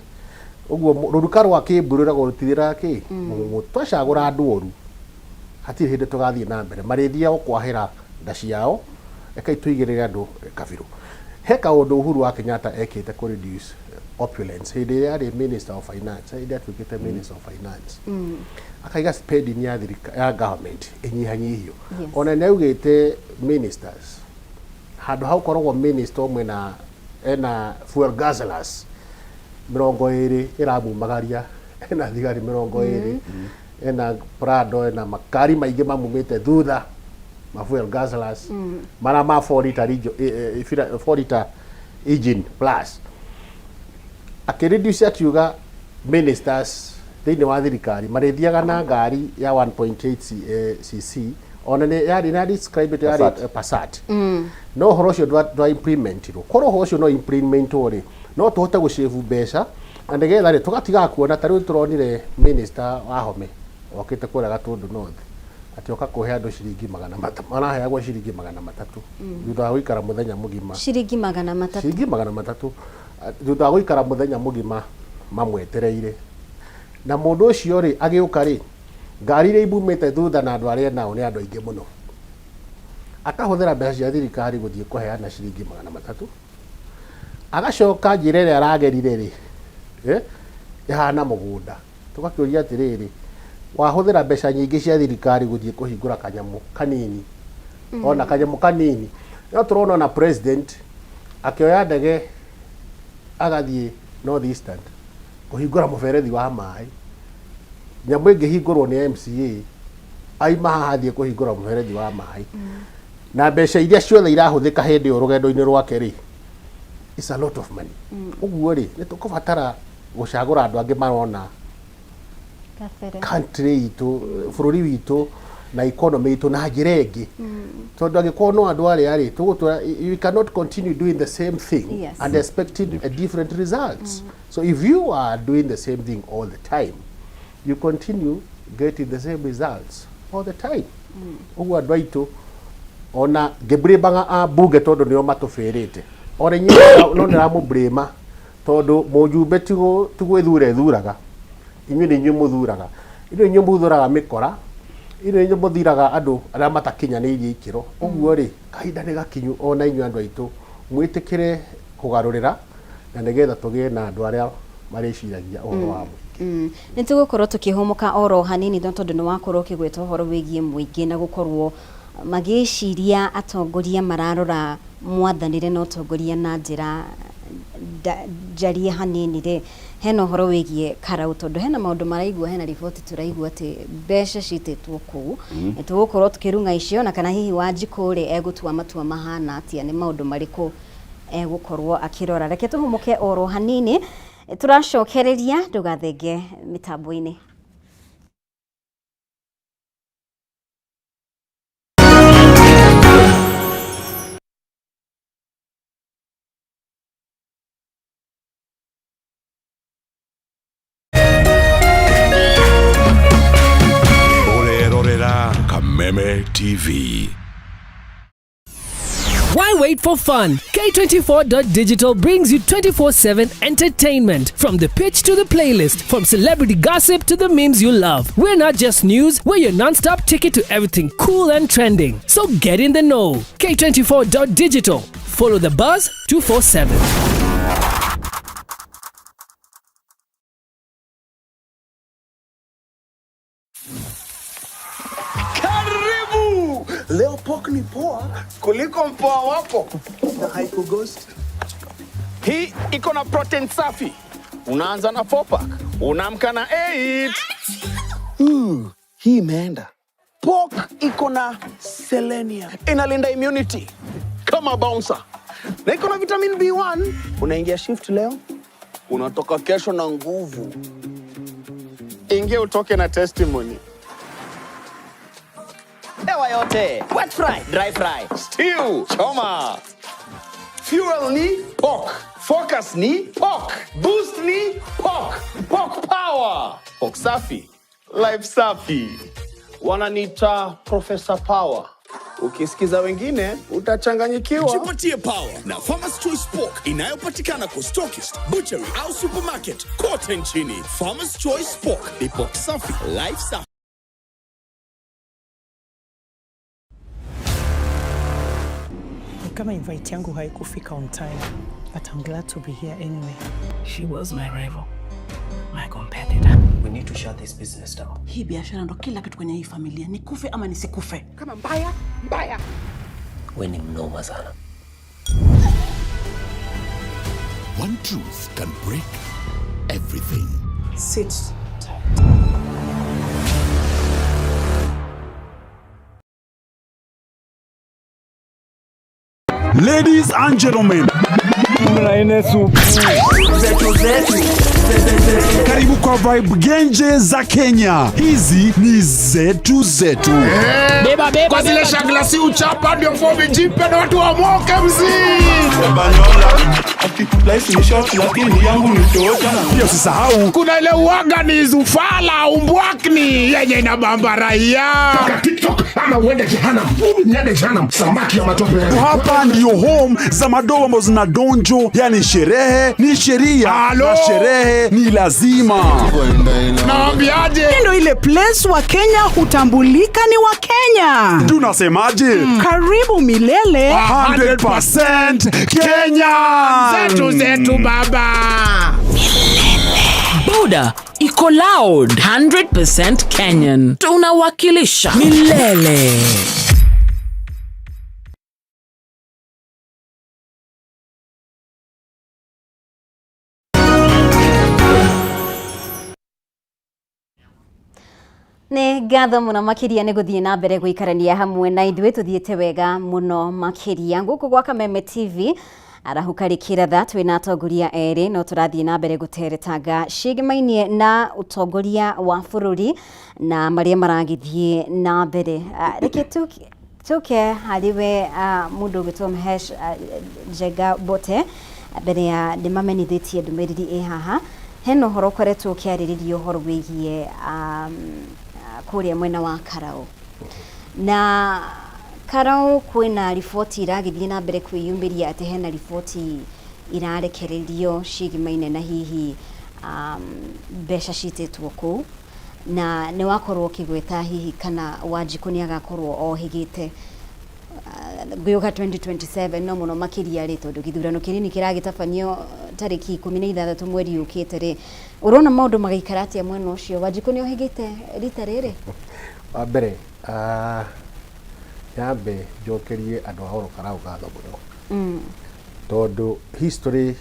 Ũguo rũruka rwa kĩmbu rwĩragwo rũtirĩraga kĩ mũng'ũ. Twacagũra andũ oru, hatirĩ hĩndĩ tũgathiĩ na mbere, marĩthiaga o kwahĩra nda ciao. Rekei tũigĩrĩre andũ kabirũ. He kaũndũ Uhuru wa Kenyatta ekĩte kũ reduce Opulence hĩndĩ ĩrĩa arĩ minister of finance, hĩndĩ atuĩkĩte minister of finance, akaiga spending ya thirika ya government ĩnyihanyihio. Ona nĩ augĩte ministers, handũ ha gũkoragwo minister ũmwe na ena fuel guzzlers 20 ĩramumagaria, ena thigari 20, ena Prado, ena makari maingĩ mamumĩte thutha, ma fuel guzzlers mara ma 4 liter 4 liter engine plus, akĩreduce, akiuga ministers thĩinĩ wa thirikari marĩthiaga na ngari ya 1.8 cc. Ona nĩ yarĩ na describe it yarĩ Passat. Passat. No ũhoro ũcio ndwa implementirwo. Korwo ũhoro ũcio no implementwo rĩ, no tũhote gũcĩbu mbeca na nĩgetha rĩ tũgatigaga kuona ta rĩu tũronire minister wa Home okĩte kũrĩa Gatũndũ North atĩ oka kũhe andũ ciringi 300, maraheagwo ciringi 300 thutha wa gũikara mũthenya mũgima. Ciringi 300. Ciringi 300 thutha wa gũikara mũthenya mũgima mamwetereire. Na mũndũ ũcio rĩ, agĩũka rĩ, ngari iria imumĩte thutha na andũ arĩa nao nĩ andũ aingĩ mũno, akahũthĩra mbeca cia thirikari gũthiĩ kũheana ciringi 300, agacoka njĩra ĩrĩa aragerire rĩ, ĩhana mũgũnda. Tũgakĩũria atĩrĩrĩ, wahũthĩra mbeca nyingĩ cia thirikari gũthiĩ kũhingũra kanyamũ kanini, ona kanyamũ kanini. No tũrona ona president akĩoya ndege agathiĩ North Eastern kũhingũra mũberethi wa maĩ, nyamũ ĩngĩhingũrwo nĩ MCA, aima haha athiĩ kũhingũra mũberethi wa maĩ na mbeca iria ciothe irahũthĩka hĩndĩ ĩyo rũgendo-inĩ rwake rĩ, it's a lot of money. Ũguo rĩ, nĩ tũkũbatara gũcagũra andũ angĩ marona Kabere. country itũ, bũrũri witũ na economy itũ na njĩra ĩngĩ, tondũ angĩkorwo no andũ arĩa rĩ tũgũtũra, you cannot continue doing the same thing and expecting a different results. So if you are doing the same thing all the time, you continue getting the same results all the time. Ũguo andũ aitũ, ona ngĩblĩmaga ambunge tondũ nĩo matũbĩrĩte, ona inyuĩ no ndĩramũblĩma tondũ mũjumbe ti gwĩthura ethuraga, inyuĩ nĩ inyuĩ mũthuraga, inyuĩ inyuĩ mũthuraga mĩkora, inyuĩ inyuĩ mũthiraga andũ arĩa matakinyanĩirie ikĩro. Ũguo rĩ, kahinda nĩ gakinyu ona inyuĩ andũ aitũ mwĩtĩkĩre kũgarũrĩra na nĩgetha tũgĩe na andũ arĩa marĩciragia ũhoro wa mũingĩ. Nĩ tũgũkorwo tũkĩhũmũka oro hanini no tondũ nĩ wakorwo ũkĩgweta ũhoro wĩgiĩ mũingĩ na gũkorwo magĩciria atongoria mararora mwathanĩre na ũtongoria na njĩra njarie hanini rĩ, hena ũhoro wĩgiĩ karau, tondũ hena maũndũ maraigua, hena riboti tũraigua atĩ mbeca citĩtwo kũu. Nĩ tũgũkorwo tũkĩrung'a icio na kana hihi Wanjikũ rĩ egũtua matua mahana atĩa, nĩ maũndũ marĩkũ egũkorwo akĩrora. Reke tũhũmũke oro hanini, tũracokereria, ndũgathenge mĩtambo-inĩ. Ũrerorera Kameme TV. Why wait for fun? K24.digital brings you 24/7 entertainment. From the pitch to the playlist, from celebrity gossip to the memes you love. We're not just news, we're your non stop ticket to everything cool and trending. So get in the know. K24.digital. Follow the buzz 247. Karibu! Leo pork ni poa kuliko mpoa wako na haikughost. Hii iko na protein safi. Unaanza na 4 pack, unaamka na 8. Hii imeenda. Pork iko na selenium, inalinda immunity kama bouncer, na iko na vitamin B1. Unaingia shift leo, unatoka kesho na nguvu. Ingia utoke na testimony. Hewa yote. Wet fry, dry fry, stew, choma. Fuel ni pork. Focus ni pork. Boost ni pork. Pork power. Pork safi. Life safi. Wananiita Professor Power. Ukisikiza wengine utachanganyikiwa. Jipatie power na Farmers Choice Pork inayopatikana kwa stockist, butchery au supermarket kote nchini. Farmers Choice Pork ni pork safi, life safi. Ni kama invite yangu haikufika on time. But I'm glad to be here anyway. She was my rival, my competitor. We need to shut this business down. Hii biashara ndo kila kitu kwenye hii familia. Nikufe ama nisikufe. Kama mbaya mbaya. We ni mnoma sana. One truth can break everything. Sit tight. Ladies and gentlemen, karibu kwa Vibe Genje za Kenya. Hizi ni zetu zetu. Beba beba. Kwa zile shagla si uchapa ndio fomi jipe na watu wamoke mzee. Pia usisahau Kuna ile uaga ni zufala umbwakni yenye inabamba raia. TikTok ama uende jehanamu. Niende jehanamu, samaki ya matope. hapa ndio home za madogo ambazo zina donjo, yani sherehe ni sheria Halo. na sherehe ni lazima. Naambiaje? Ndio ile place wa Kenya hutambulika ni wa Kenya. Tunasemaje? Karibu milele. 100% Kenya. Zetu zetu baba. Boda iko loud 100% Kenyan. Tunawakilisha milele. Nĩ ngatho mũno makĩria nĩ gũthiĩ na mbere gũikarania hamwe na ithuĩ, tũthiĩte wega mũno makĩria gũkũ gwa Kameme TV. Arahuka rĩkĩratha twĩna atongoria erĩ, no tũrathiĩ na mbere gũteretanga ciĩgĩmainie na ũtongoria wa bũrũri na marĩa maragĩthiĩ na mbere. Reke tũke harĩ we, mũndũ ũgwĩtwo Mhesh Njenga Mbote. Mbere ya ndĩmamenyithĩtie ndũmĩrĩri ĩ haha, hena ũhoro ũkoretwo ũkĩarĩrĩria ũhoro wĩgiĩ kũrĩa mwena wa Karau, na Karau kwĩna riboti iragĩthiĩ na mbere kwĩyumĩria atĩ hena riboti irarekererio ciĩgimaine na hihi mbeca citĩtwo kũu, na nĩ wakorwo ũkĩgweta hihi kana Wanjikũ nĩ agakorwo ohĩgĩte ngĩũka 2027, no mũno makĩria rĩ, tondũ gĩthurano kĩnini kĩragĩtabanio tarĩki 16 mweri ũkĩte rĩ, ũrona maũndũ magaikara atĩa mwena ũcio? Wanjikũ nĩ ohĩgĩte rita rĩrĩ? Wa mbere, nyambe njokerie andũ a Ol Kalou ngatho mũno, tondũ history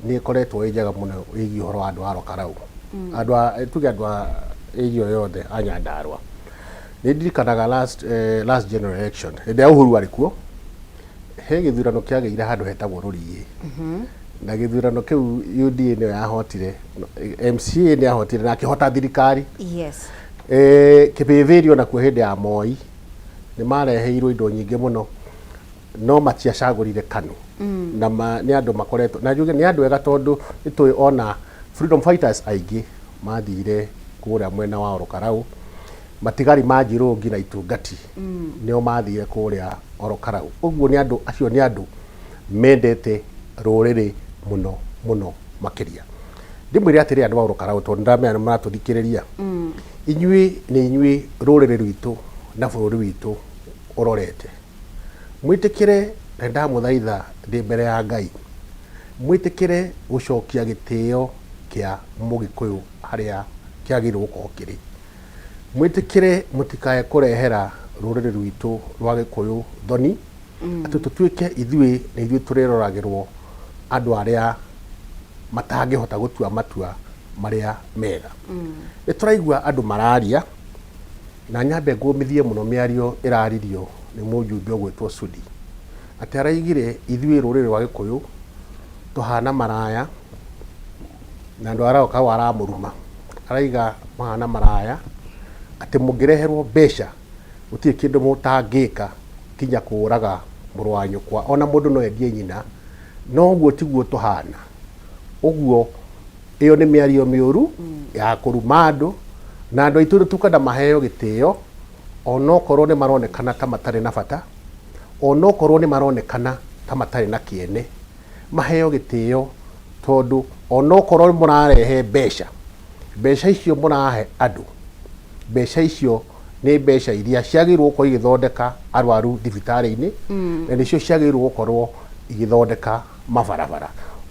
nĩ ĩkoretwo ĩ njega mũno ĩgiĩ ũhoro wa andũ a Ol Kalou, andũ a tuge andũ a area yothe a Nyandarua. Nĩ ndirikanaga last general election, hĩndĩ ya Uhuru arĩ kuo, he gĩthurano kĩagĩire handũ hetagwo Rũriĩ, na gĩthurano kĩu UDA nĩyo yahotire, MCA nĩ yahotire na akĩhota thirikari. Kĩbĩbĩri onakuo hĩndĩ ya Moi nĩ mareheirwo indo nyingĩ mũno, no matiacagũrire KANU. Na nĩ andũ makoretwo na njuge nĩ andũ ega, tondũ nĩ tũĩ ona freedom fighters aingĩ mathire kũrĩa mwena wa Ol Kalou, matigari ma Njirũngi na Itungati nĩo mathire kũrĩa Ol Kalou. Ũguo nĩ andũ acio nĩ andũ mendete rũrĩrĩ mũno mũno makĩria. Ndĩmwĩre atĩrĩ, andũ a Ol Kalou, tondũ ndamenya nĩ maratũthikĩrĩria, inyuĩ nĩ inyuĩ rũrĩrĩ rwitũ na bũrũri witũ ũrorete. Mwĩtĩkĩre, na ndamũthaitha ndĩ mbere ya Ngai, mwĩtĩkĩre gũcokia gĩtĩo kĩa mũgĩkũyũ harĩa kĩagĩrĩirwo gũkorwo kĩrĩ. Mwĩtĩkĩre mũtikae kũrehera rũrĩrĩ rwitũ rwa gĩkũyũ thoni, atĩ tũtuĩke ithuĩ nĩ ithuĩ tũrĩroragĩrwo andũ arĩa matangĩhota gũtua matua marĩa mega. Nĩ tũraigua andũ mararia, na nyambe ngũmithie mũno mĩario ĩraririo nĩ mũjumbe ũgwĩtwo Sudi, atĩ araigire ithuĩ rũrĩrĩ rwa gĩkũyũ tũhana maraya, na andũ aroka hau aramũruma, araiga mahana maraya, atĩ mũngĩreherwo mbeca gũtirĩ kĩndũ mũtangĩka kinya kũraga mũrũ wa nyũkwa, ona mũndũ no endie nyina. No ũguo tiguo tũhana. Ũguo ĩyo nĩ mĩario mĩũru ya kũruma andũ, na andũ aitũ tũkwenda maheo gĩtĩo, onokorwo nĩ maronekana ta matarĩ na bata, onokorwo nĩ maronekana ta matarĩ na kĩene, maheo gĩtĩo, tondũ onokorwo mũrarehe mbeca, mbeca icio mũrahe andũ, mbeca icio nĩ mbeca iria ciagĩrĩirwo gũkorwo igĩthondeka arwaru thibitarĩ-inĩ, na nĩcio ciagĩrĩirwo gũkorwo igĩthondeka mabarabara.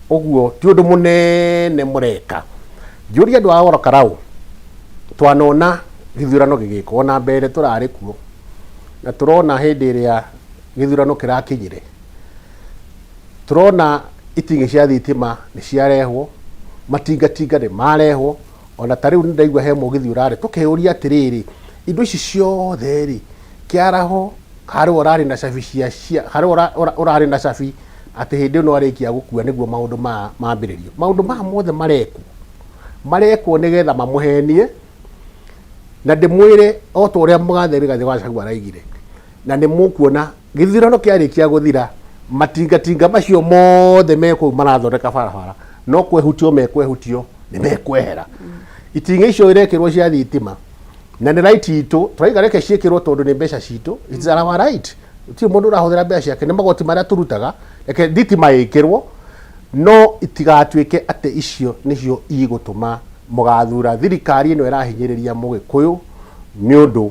Ũguo ti ũndũ mũnene mũreka. Njũrie andũ a Ol Kalou, twanona gĩthurano gĩgĩkwo, ona mbere tũrarĩ kuo, na tũrona hĩndĩ ĩrĩa gĩthurano kĩrakinyire, tũrona itingĩ cia thitima nĩ ciarehwo, matingatinga nĩ marehwo, ona ta rĩu nĩ ndaigua he mũgithi ũrarĩ, tũkeyũria atĩrĩrĩ, indo ici ciothe rĩ, kĩaraho harĩ we ũrarĩ na cabi cia cia harĩ we ũrarĩ na cabi atĩ hĩndĩ ĩno arĩkia gũkua nĩguo maũndũ maya mambĩrĩrio. Maũndũ maya mothe marekwo, marekwo nĩgetha mamũhenie, na ndĩmwĩre o ta ũrĩa mũgathe Rigathĩ wa Gachagua araigire, na nĩ mũkuona gĩthurano kĩarĩkia gũthira, matingatinga macio mothe me kũu marathondeka barabara no kwehutio mekwehutio, nĩ mekwehera. Itingĩ icio irekĩrwo cia thitima na nĩ right itũ, tũraiga reke ciĩkĩrwo tondũ nĩ mbeca citũ, it's our right. Gũtirĩ mũndũ ũrahũthĩra mbeca ciake, nĩ magoti marĩa tũrutaga, reke thitima ĩkĩrwo, no itigatuĩke atĩ icio nĩcio igũtũma mũgathura thirikari ĩno ĩrahinyĩrĩria mũgĩkũyũ nĩ ũndũ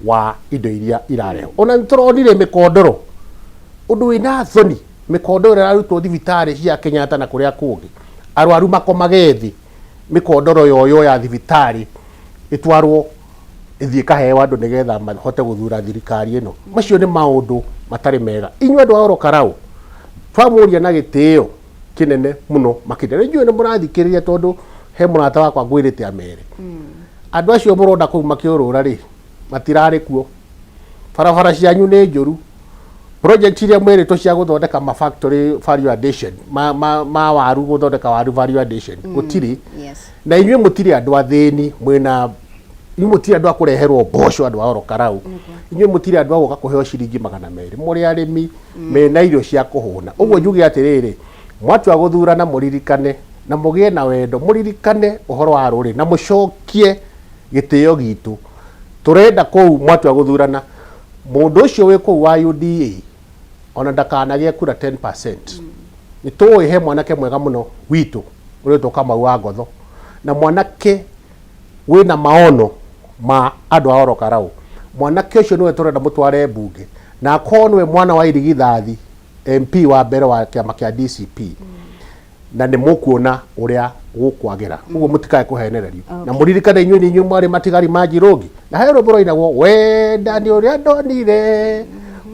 wa indo iria irarehwo. Ona nĩ tũronire mĩkondoro, ũndũ wĩna thoni, mĩkondoro ĩrarutwo thibitarĩ cia Kenyatta na kũrĩa kũngĩ, arwaru makomage thĩ, mĩkondoro yoywo ya thibitarĩ ĩtwarwo ĩthiĩ ĩkaheo andũ nĩgetha mahote gũthura thirikari ĩno. Macio nĩ maũndũ matarĩ mega. Inyuĩ andũ a Ol Kalou, twamũria na gĩtĩo kĩnene mũno makĩria. Nĩ njũĩ nĩ mũrathikĩrĩria tondũ he mũrata wakwa ngwĩrĩte amere. Andũ acio mũrona kũu makĩũrũra rĩ, matirarĩ kuo. Barabara cianyu nĩ njũru. Project iria mwĩrĩtwo cia gũthondeka ma factory value addition, ma, ma, ma waru gũthondeka waru value addition, gũtirĩ. Na inyuĩ mũtirĩ andũ athĩni, mwĩna inyuĩ mũtirĩ andũ a kũreherwo mboco andũ a Ol Kalou. Inyuĩ mũtirĩ andũ a gũka kũheo ciringi 200. Mũrĩ arĩmi mena irio cia kũhũna. Ũguo njuge atĩrĩrĩ, mwatua gũthurana mũririkane na mũgĩe na wendo, mũririkane ũhoro wa rũrĩrĩ na mũcokie gĩtĩo gitũ. Tũrenda kũu mwatua gũthurana, mũndũ ũcio wĩ kũu wa UDA ona ndakanagĩe kura 10%. Nĩ tũĩ he mwanake mwega mũno witũ ũretwo Kamau wa Ngotho, na mwanake wĩna maono ma andũ a Ol Kalou. Mwanake ũcio nĩwe tũrenda mũtware mbunge, na akorwo nĩwe mwana wa irigithathi MP wa mbere wa kĩama kĩa DCP. Na nĩ mũkuona ũrĩa gũkwagĩra. Ũguo mũtikae kũhenererio. Na mũririkane inyuĩ nĩ inyuĩ mwarĩ matigari ma Njirũngi. Na he rwĩmbo rwainagwo wendani ũrĩa ndonire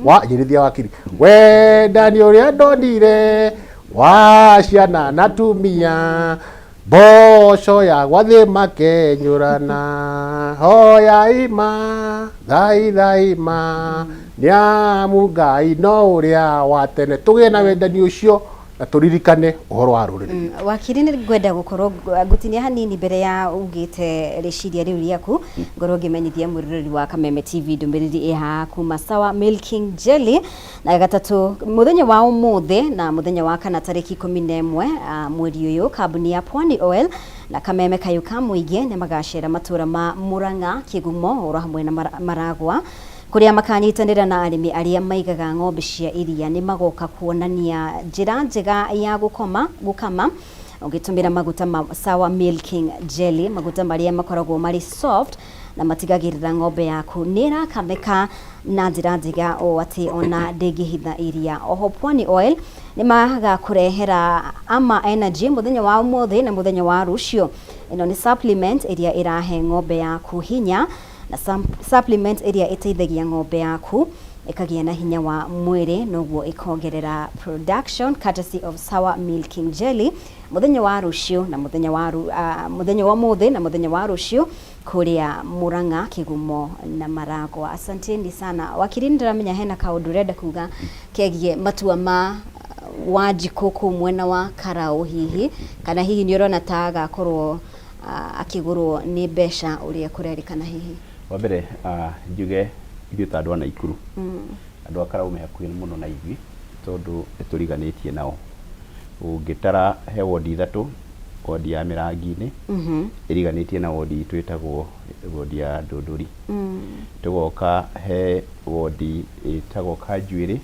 wa nyirithia wakiri, wendani ũrĩa ndonire wa ciana na tumia, mboco ya gwathĩ makenyũrana, hoya ima thaitha ima, nĩ amu Ngai no ũrĩa wa tene. Tũgĩe na wendani ũcio na tũririkane ũhoro wa rũrĩrĩ. Wakiri, nĩ ngwenda gũkorwo ngũtinia hanini mbere ya ugĩte rĩciria rĩu rĩaku, ngorwo ngĩmenyithia mwĩroreri wa Kameme TV ndũmĩrĩri ĩ haha kuma Sawa Milking Jelly. Na gatatũ mũthenya wa ũmũthĩ na mũthenya wa kana tarĩki 11 mweri ũyũ, kambuni ya Pwani Oil na Kameme Kayũ ka Mũingĩ nĩ magacera matũra ma Murang'a, Kĩgumo oro hamwe na Maragwa, kũrĩa makanyitanĩra na arĩmi arĩa maigaga ng'ombe cia iria. Nĩ magoka kuonania njĩra njega ya gũkama ũgĩtũmĩra maguta ma Sawa Milking Jelly, maguta marĩa makoragwo marĩ soft na matigagĩrĩra ng'ombe yaku nĩ ĩrakamĩka na njĩra njega ũũ atĩ ona ndĩngĩhitha iria. Oho Pwani Oil nĩ magakũrehera Ama Energy mũthenya wa ũmũthĩ na mũthenya wa rũciũ. Ĩno nĩ supplement ĩrĩa ĩrahe ng'ombe yaku hinya, na supplement ĩrĩa ĩteithagia ng'ombe yaku ĩkagĩa na hinya wa mwĩrĩ, noguo ĩkongerera production, courtesy of Sawa Milking Jelly, mũthenya wa rũciũ na mũthenya wa mũthenya wa ũmũthĩ na mũthenya wa rũciũ kũrĩa Murang'a, Kĩgumo na Maragwa. Asanteni sana. Wakiri, nĩndĩramenya hena kaũndũ ũrenda kuga kegiĩ matua ma Wanjikũ kũu mwena wa Karau hihi, kana hihi nĩ ũrona ta agakorwo akĩgũrwo nĩ mbeca ũrĩa kũrerĩkana hihi? Wa mbere njuge ithuĩ ta andũ a Naikuru, andũ a Karau me hakuhĩ mũno na ithuĩ tondũ nĩ tũriganĩtie nao. Ũngĩtara he wondi ithatũ, wondi ya Mĩrangi-inĩ ĩriganĩtie na wondi itũ ĩtagwo wondi ya Ndũndũri. Tũgoka he wondi ĩtagwo Kanjuĩrĩ,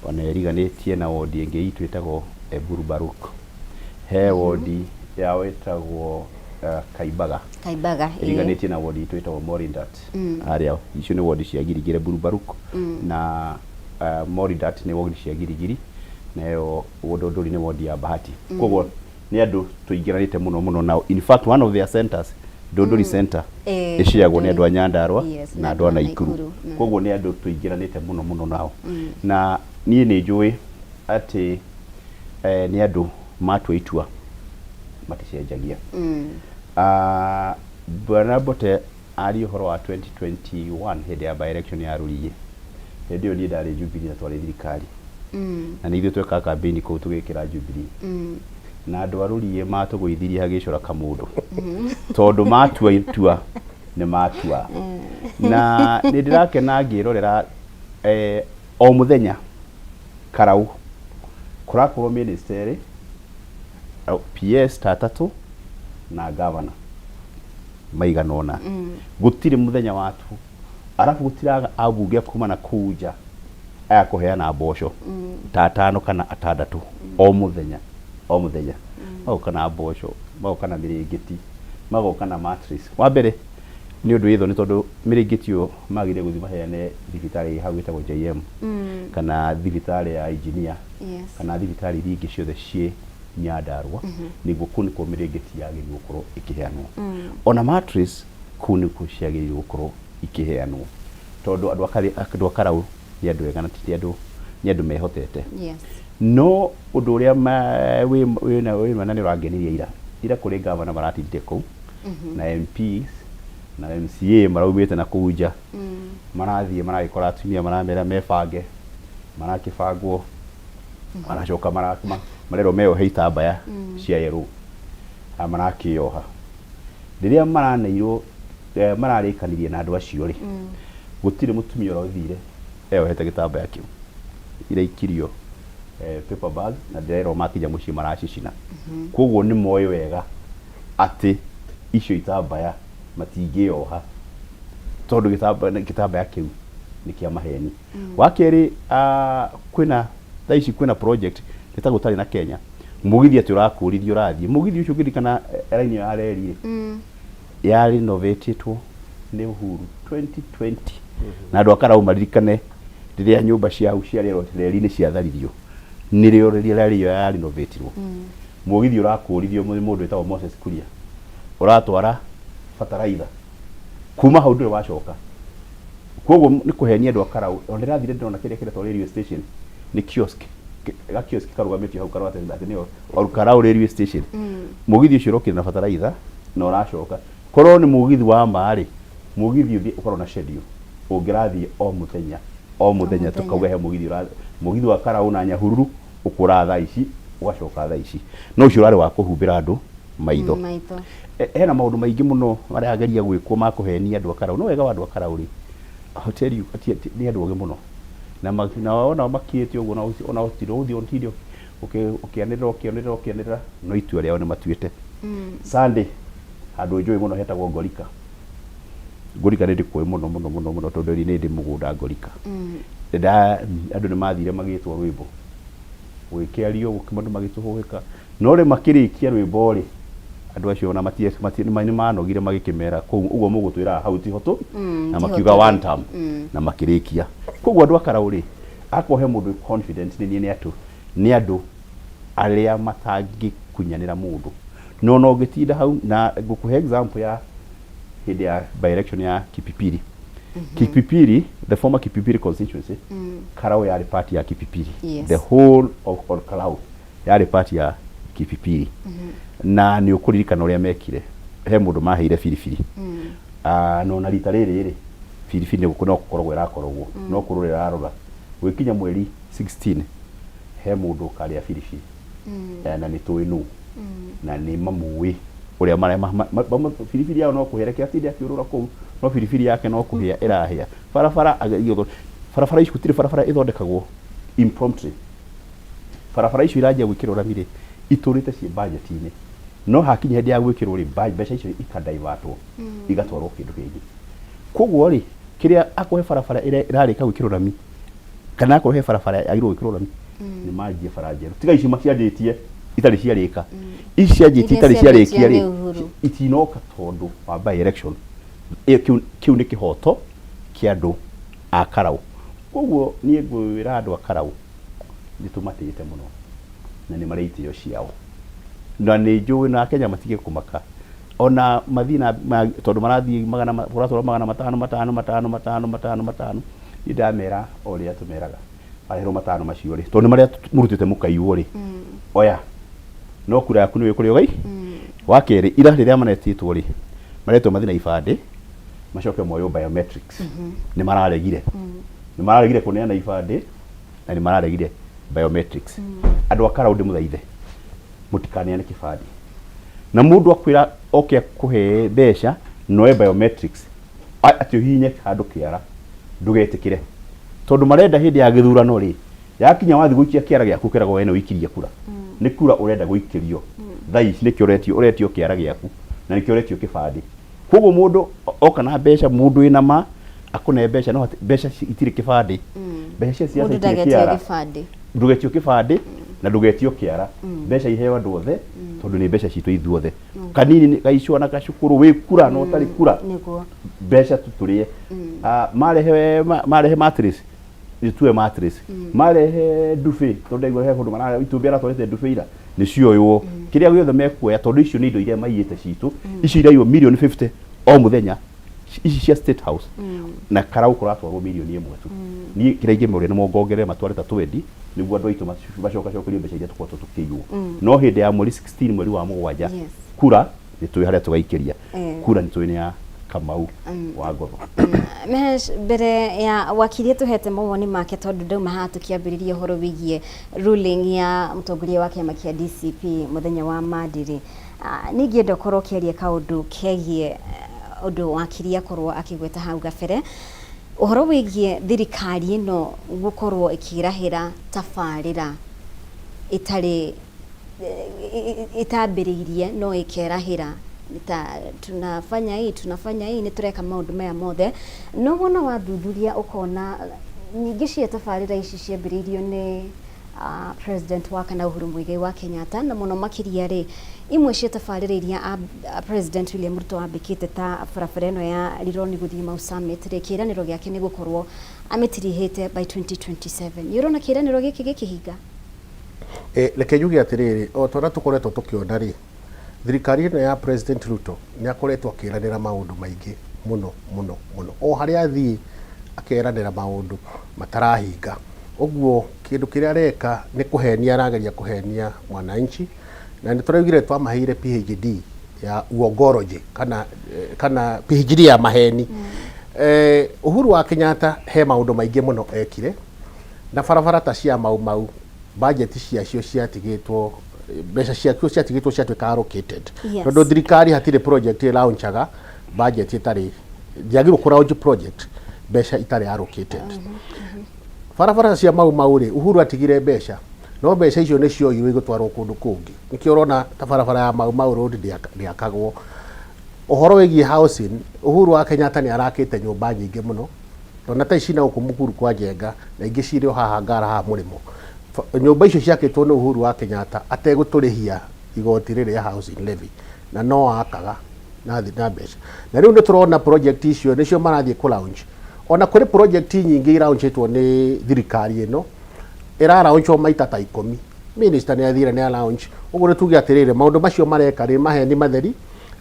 ona ĩriganĩtie na wondi ĩngĩ itũ ĩtagwo Eburubaruk. He wondi yao ĩtagwo Kaimbaga. Kaimbaga, ĩĩ. Ĩriganĩtie na wondi itũ ĩtagwo Morindat. Harĩa icio nĩ wondi cia Girigiri, Eburubaruk na Morindat nĩ wondi cia Girigiri. Nayo Ndũndũri nĩ wodi ya Bahati. Koguo nĩ andũ tũingĩranĩte mũno mũno nao. In fact, one of their centers, Ndũndũri Center, ĩciagwo nĩ andũ a Nyandarua na andũ a Naikuru. Koguo nĩ andũ tũingĩranĩte mũno mũno nao. Na niĩ nĩ njũĩ atĩ nĩ andũ matua itua maticenjagia. Bwana Mbote aria ũhoro wa 2021 hĩndĩ ya by election ya Rũriĩ. Hĩndĩ ĩyo niĩ ndarĩ Jubilee na twarĩ thirikari. Na nĩ ithuĩ twekaga campaign kũu tũgĩkĩra Jubilee. Na andũ a Rũriĩ matũgũithirie hagĩcora kamũndũ. Tondũ matua itua nĩ matua. Na nĩ ndĩrakena ngĩrorera o mũthenya Karau kũrakorwo minister erĩ, PS ta atatũ na governor maigana ũna. Gũtirĩ mũthenya watu. Arabu gũtiraga ambunge a kuma na kũu nja aya kũheana mboco ta atano kana atandatũ o mũthenya o mũthenya. Magoka na mboco, magoka na mĩrĩngĩti, magoka na mattress. Wa mbere nĩ ũndũ wĩ thoni tondũ mĩrĩngĩti ĩyo magĩrĩire gũthiĩ maheane thibitarĩ ĩ hau ĩtagwo JM kana thibitarĩ ya engineer kana thibitarĩ iria ingĩ ciothe ciĩ Nyandarua, nĩguo kũu nĩkuo mĩrĩngĩti yagĩrĩirwo gũkorwo ĩkĩheanwo. Ona mattress kũu nĩkuo ciagĩrĩirwo gũkorwo ikĩheanwo tondũ andũ a andũ a Karau nĩ andũ ega na ti andũ nĩ andũ mehotete. No ũndũ ũrĩa wĩ wĩna wĩ na nĩ ũrangenirie ira, ira kũrĩ gavana maratindire kũu na MPs na MCA maraumĩte na kũu nja marathiĩ maragĩkora atumia maramera mebange marakĩbangwo maracoka marerwo meyohe itambaya cia yellow na marakĩyoha. Rĩrĩa maraneirwo mararĩkanirie na andũ acio rĩ, gũtirĩ mũtumia ũrathire eyohete gĩtambaya kĩu. Iraikirio paper bag na ndĩrerwo makinya mũciĩ maracicina. Koguo nĩ moĩ wega atĩ icio itambaya matingĩyoha tondũ gĩtambaya kĩu nĩ kĩa maheni. Wa kerĩ, kwĩna thaa ici kwĩna project nĩ ta gũtarĩ na Kenya, mũgithi atĩ ũrakũrithio ũrathiĩ. Mũgithi ũcio ũngĩririkana raini ĩyo ya reri rĩ, ya renovatĩtwo nĩ Uhuru 2020 na andũ a Karau maririkane rĩrĩa nyũmba cia hau cia reri-inĩ ciatharirio nĩrĩo rĩrĩa reri ĩyo ya renovatirwo. Mũgithi ũrakũrithio nĩ mũndũ wĩtagwo Moses Kuria ũratwara bataraitha kuma hau ndũrĩ wacoka. Koguo nĩ kũhenia andũ a Karau. Ona ndĩrathire ndĩrona kĩrĩa kĩretwo railway station nĩ kiosk, ga kiosk karũgamĩtio hau karora atĩ nĩyo Ol Kalou railway station. Mũgithi ũcio ũrokire na bataraitha na ũracoka. Korwo nĩ mũgithi wa ma rĩ, mũgithi ũthiĩ ũkorwo na schedule ũngĩrathiĩ o mũthenya o mũthenya tũkauga he mũgithi ũra mũgithi wa Karau na Nyahururu ũkũraga thaa ici ũgacoka thaa ici. No ũcio ũrarĩ wa kũhumbĩra andũ maitho. Maitho. Hena maũndũ maingĩ mũno marageria gwĩkwo ma kũhenia andũ a Karau. No wega wa andũ a Karau rĩ, I'll tell you, nĩ andũ ogĩ mũno. Na na wona makirĩte ũguo ona ũtinde ũthiĩ ũtinde ũkĩanĩrĩra ũkĩanĩrĩra ũkĩanĩrĩra no itua rĩao nĩ matuĩte. Sunday handũ njũĩ mũno hetagwo Ngorika. Ngorika nĩ ndĩkũĩ mũno mũno mũno mũno tondũ nĩ ndĩ mũgũnda Ngorika. Andũ nĩ mathire magĩtwo rwĩmbo. Gũgĩkĩario andũ magĩtũhũhĩka. No rĩ makĩrĩkia rwĩmbo rĩ, andũ acio ona nĩ manogire magĩkĩmera kũu ũguo mũgũtwĩraga hau tiho tũ na makiuga one term na makĩrĩkia. Koguo andũ a Karau rĩ, akorwo he mũndũ wĩ confident nĩ niĩ nĩ atũ nĩ andũ arĩa matangĩkunyanĩra mũndũ. Na ona ũngĩtinda hau na ngũkũhe example ya hĩndĩ ya by election ya Kipipiri. Kipipiri, the former Kipipiri constituency, Karau yarĩ part ya Kipipiri. The whole of Ol Kalou yarĩ part ya Kipipiri. Na nĩ ũkũririkana ũrĩa mekire. He mũndũ maheire biribiri. Na ona rita rĩrĩ rĩ, biribiri no kũkorogwo ĩrakorogwo, no kũrũra ĩrarũra. Gwĩkinya mweri 16 he mũndũ ũkarĩa biribiri. Na nĩ tũĩ nũ. Na nĩ mamũĩ ũrĩa biribiri yao no kũhĩa, reke atinde akĩũrũra kũu, no biribiri yake no kũhĩa ĩrahĩa. Barabara ageria gũthondeka, barabara ici gũtirĩ barabara ĩthondekagwo impromptu. Barabara icio iranjia gwĩkĩrwo rami rĩ, itũrĩte ciĩ budget-inĩ. No hakinya hĩndĩ ya gwĩkĩrwo rĩ, mbeca icio ikadaivatwo igatwarwo kĩndũ kĩngĩ. Koguo rĩ, kĩrĩa akorwo he barabara ĩrarĩka gwĩkĩrwo rami, kana akorwo he barabara yagĩrĩirwo gwĩkĩrwo rami, nĩ manjie bara njerũ. Tiga ici cianjĩtie itarĩ ciarĩka. Ici cianjĩtie Iria itarĩ cianjĩtio ciarĩkia nĩ rĩ, Uhuru. itinoka tondũ wa by election. Ĩyo kĩu nĩ kĩhoto kĩa andũ a Karau. Koguo niĩ ngwĩra andũ a Karau, Nĩ tũmatĩĩte mũno na nĩ marĩ itĩo ciao. Na nĩ njũĩ na Akenya matige kũmaka ona mathiĩ na tondũ marathiĩ magana kũratwarwo 500 matano matano matano matano matano, niĩ ndamera o ũrĩa tũmeraga mareherwo matano macio rĩ, tondũ nĩ marĩa mũrutĩte mũkaiywo rĩ, oya no kura yaku nĩwe kũrĩa ũgai. Wa kerĩ, ira rĩrĩa maretĩtwo rĩ, maretwo mathiĩ na ibandĩ macoke moywo biometrics. Nĩ mararegire, nĩ mararegire kũneana ibandĩ na nĩ mararegire biometrics. Andũ a Karau, ndĩmũthaithe mũtikaneane kĩbandĩ, na mũndũ akwĩra oke akũhe mbeca noe biometrics atĩ ũhihinye handũ kĩara, ndũgetĩkĩre, tondũ marenda hĩndĩ ya gĩthurano rĩ yakinya wathiĩ gũikia kĩara gĩaku ũkeragwo we nĩ ũikirie kura. Nĩ kura ũrenda gũikĩrio thaa ici, nĩkĩo ũretio, ũretio kĩara gĩaku na nĩkĩo ũretio kĩbandĩ. Koguo mũndũ oka na mbeca, mũndũ wĩna ma akũne mbeca, no mbeca itirĩ kĩbandĩ, mbeca cia siasa Mũndũ itirĩ ndagetio kĩara. Gĩbandĩ. Ndũgetio kĩbandĩ na ndũgetio kĩara. Mbeca iheo andũ othe tondũ nĩ mbeca citũ ithuothe, kanini nĩ gaicua na gacukũrũ, wĩ kura na ũtarĩ kura. Mbeca tũrĩe. Ah, marehe marehe mattress nĩtue mattress, marehe ndubi, tondũ ndaigua he kũndũ mara itumbĩ aratwarĩte ndubi ira, nĩ cioywo. Kĩrĩa gĩothe mekuoya, tondũ icio nĩ indo iria maiyĩte citũ, icio iraiywo mirioni 50 o mũthenya, ici cia State House na Karau kũratwarwo mirioni 1 tu. Niĩ kĩrĩa ingĩmoria nĩ mongongerere matware ta 20 nĩguo andũ aitũ macokacokerio mbeca iria tũkoretwo tũkĩiywo. No hĩndĩ ya mweri 16 mweri wa mũgwanja, kura nĩ tũĩ harĩa tũgaikĩria. Kura nĩ tũĩ nĩ ya Kamau wa Ngotho. Mehesh, mbere ya wakiri tũhete mawoni make, tondũ ndauma haha tũkĩambĩrĩria ũhoro wĩgiĩ ruling ya mũtongoria wa kĩama kĩa DCP mũthenya wa Mandĩrĩ, nĩ ingĩenda ũkorwo ũkĩaria kaũndũ kegiĩ ũndũ wakiri akorwo akĩgweta hau gabere, ũhoro wĩgiĩ thirikari ĩno gũkorwo ĩkĩrahĩra tabarĩra ĩtarĩ ĩtambĩrĩirie, no ĩkerahĩra ta tunafanya hii, tunafanya hii, nĩ tũreka maũndũ maya mothe. No wona wathuthuria ũkona nyingĩ cia tabarĩra ici ciambĩrĩirio nĩ President wa kana Uhuru Muigai wa Kenyatta, na mũno makĩria rĩ, imwe cia tabarĩra iria President William Ruto ambĩkĩte ta barabara ĩno ya Rironi gũthiĩ Mau Summit rĩ, kĩĩranĩro gĩake nĩ gũkorwo amĩtirihĩte by 2027. Nĩ ũrona kĩĩranĩro gĩkĩ gĩkĩhinga? Reke njuge atĩrĩrĩ, o ta ũrĩa tũkoretwo tũkĩona rĩ, thirikari ĩno ya President Ruto nĩ akoretwo akĩranĩra maũndũ maingĩ mũno mũno mũno. O harĩa athiĩ akeranĩra maũndũ matarahinga. Ũguo kĩndũ kĩrĩa areka nĩ kũhenia, arageria kũhenia mwananchi, na nĩ tũraugire twamaheire PhD ya uongology kana PhD ya maheni. Uhuru wa Kenyatta he maũndũ maingĩ mũno ekire, na barabara ta cia Mau Mau, budget ciacio ciatigĩtwo, mbeca ciacio ciatigĩtwo ciatuĩka allocated. Tondũ thirikari hatirĩ project ĩlaunchaga budget ĩtarĩ, ndĩagĩrĩirwo kũ launch project mbeca itarĩ allocated. Barabara cia Mau Mau rĩ, Uhuru atigire mbeca, no mbeca icio nĩ cioirwo igĩtwarwo kũndũ kũngĩ. Nĩkĩo ũrona ta barabara ya Mau Mau Road ndĩakagwo. Ũhoro wĩgiĩ housing, Uhuru wa Kenyatta nĩ arakĩte nyũmba nyingĩ mũno, tondũ ta ici na gũkũ Mukuru kwa Njenga na ingĩ cirĩ o haha Ngara haha mũrĩmo. Nyũmba icio ciakĩtwo nĩ Uhuru wa Kenyatta ategũtũrĩhia igoti rĩrĩ rĩa housing levy, na no akaga na mbeca. Na rĩu nĩ tũrona project icio nĩcio marathiĩ kũ launch. Ona kũrĩ project nyingĩ iraunchĩtwo nĩ thirikari ĩno, ĩraraunchwo maita ta 10. Minister nĩ athire nĩ alaunch. Ũguo nĩ tuge atĩrĩrĩ, maũndũ macio mareka nĩ maheni matheri.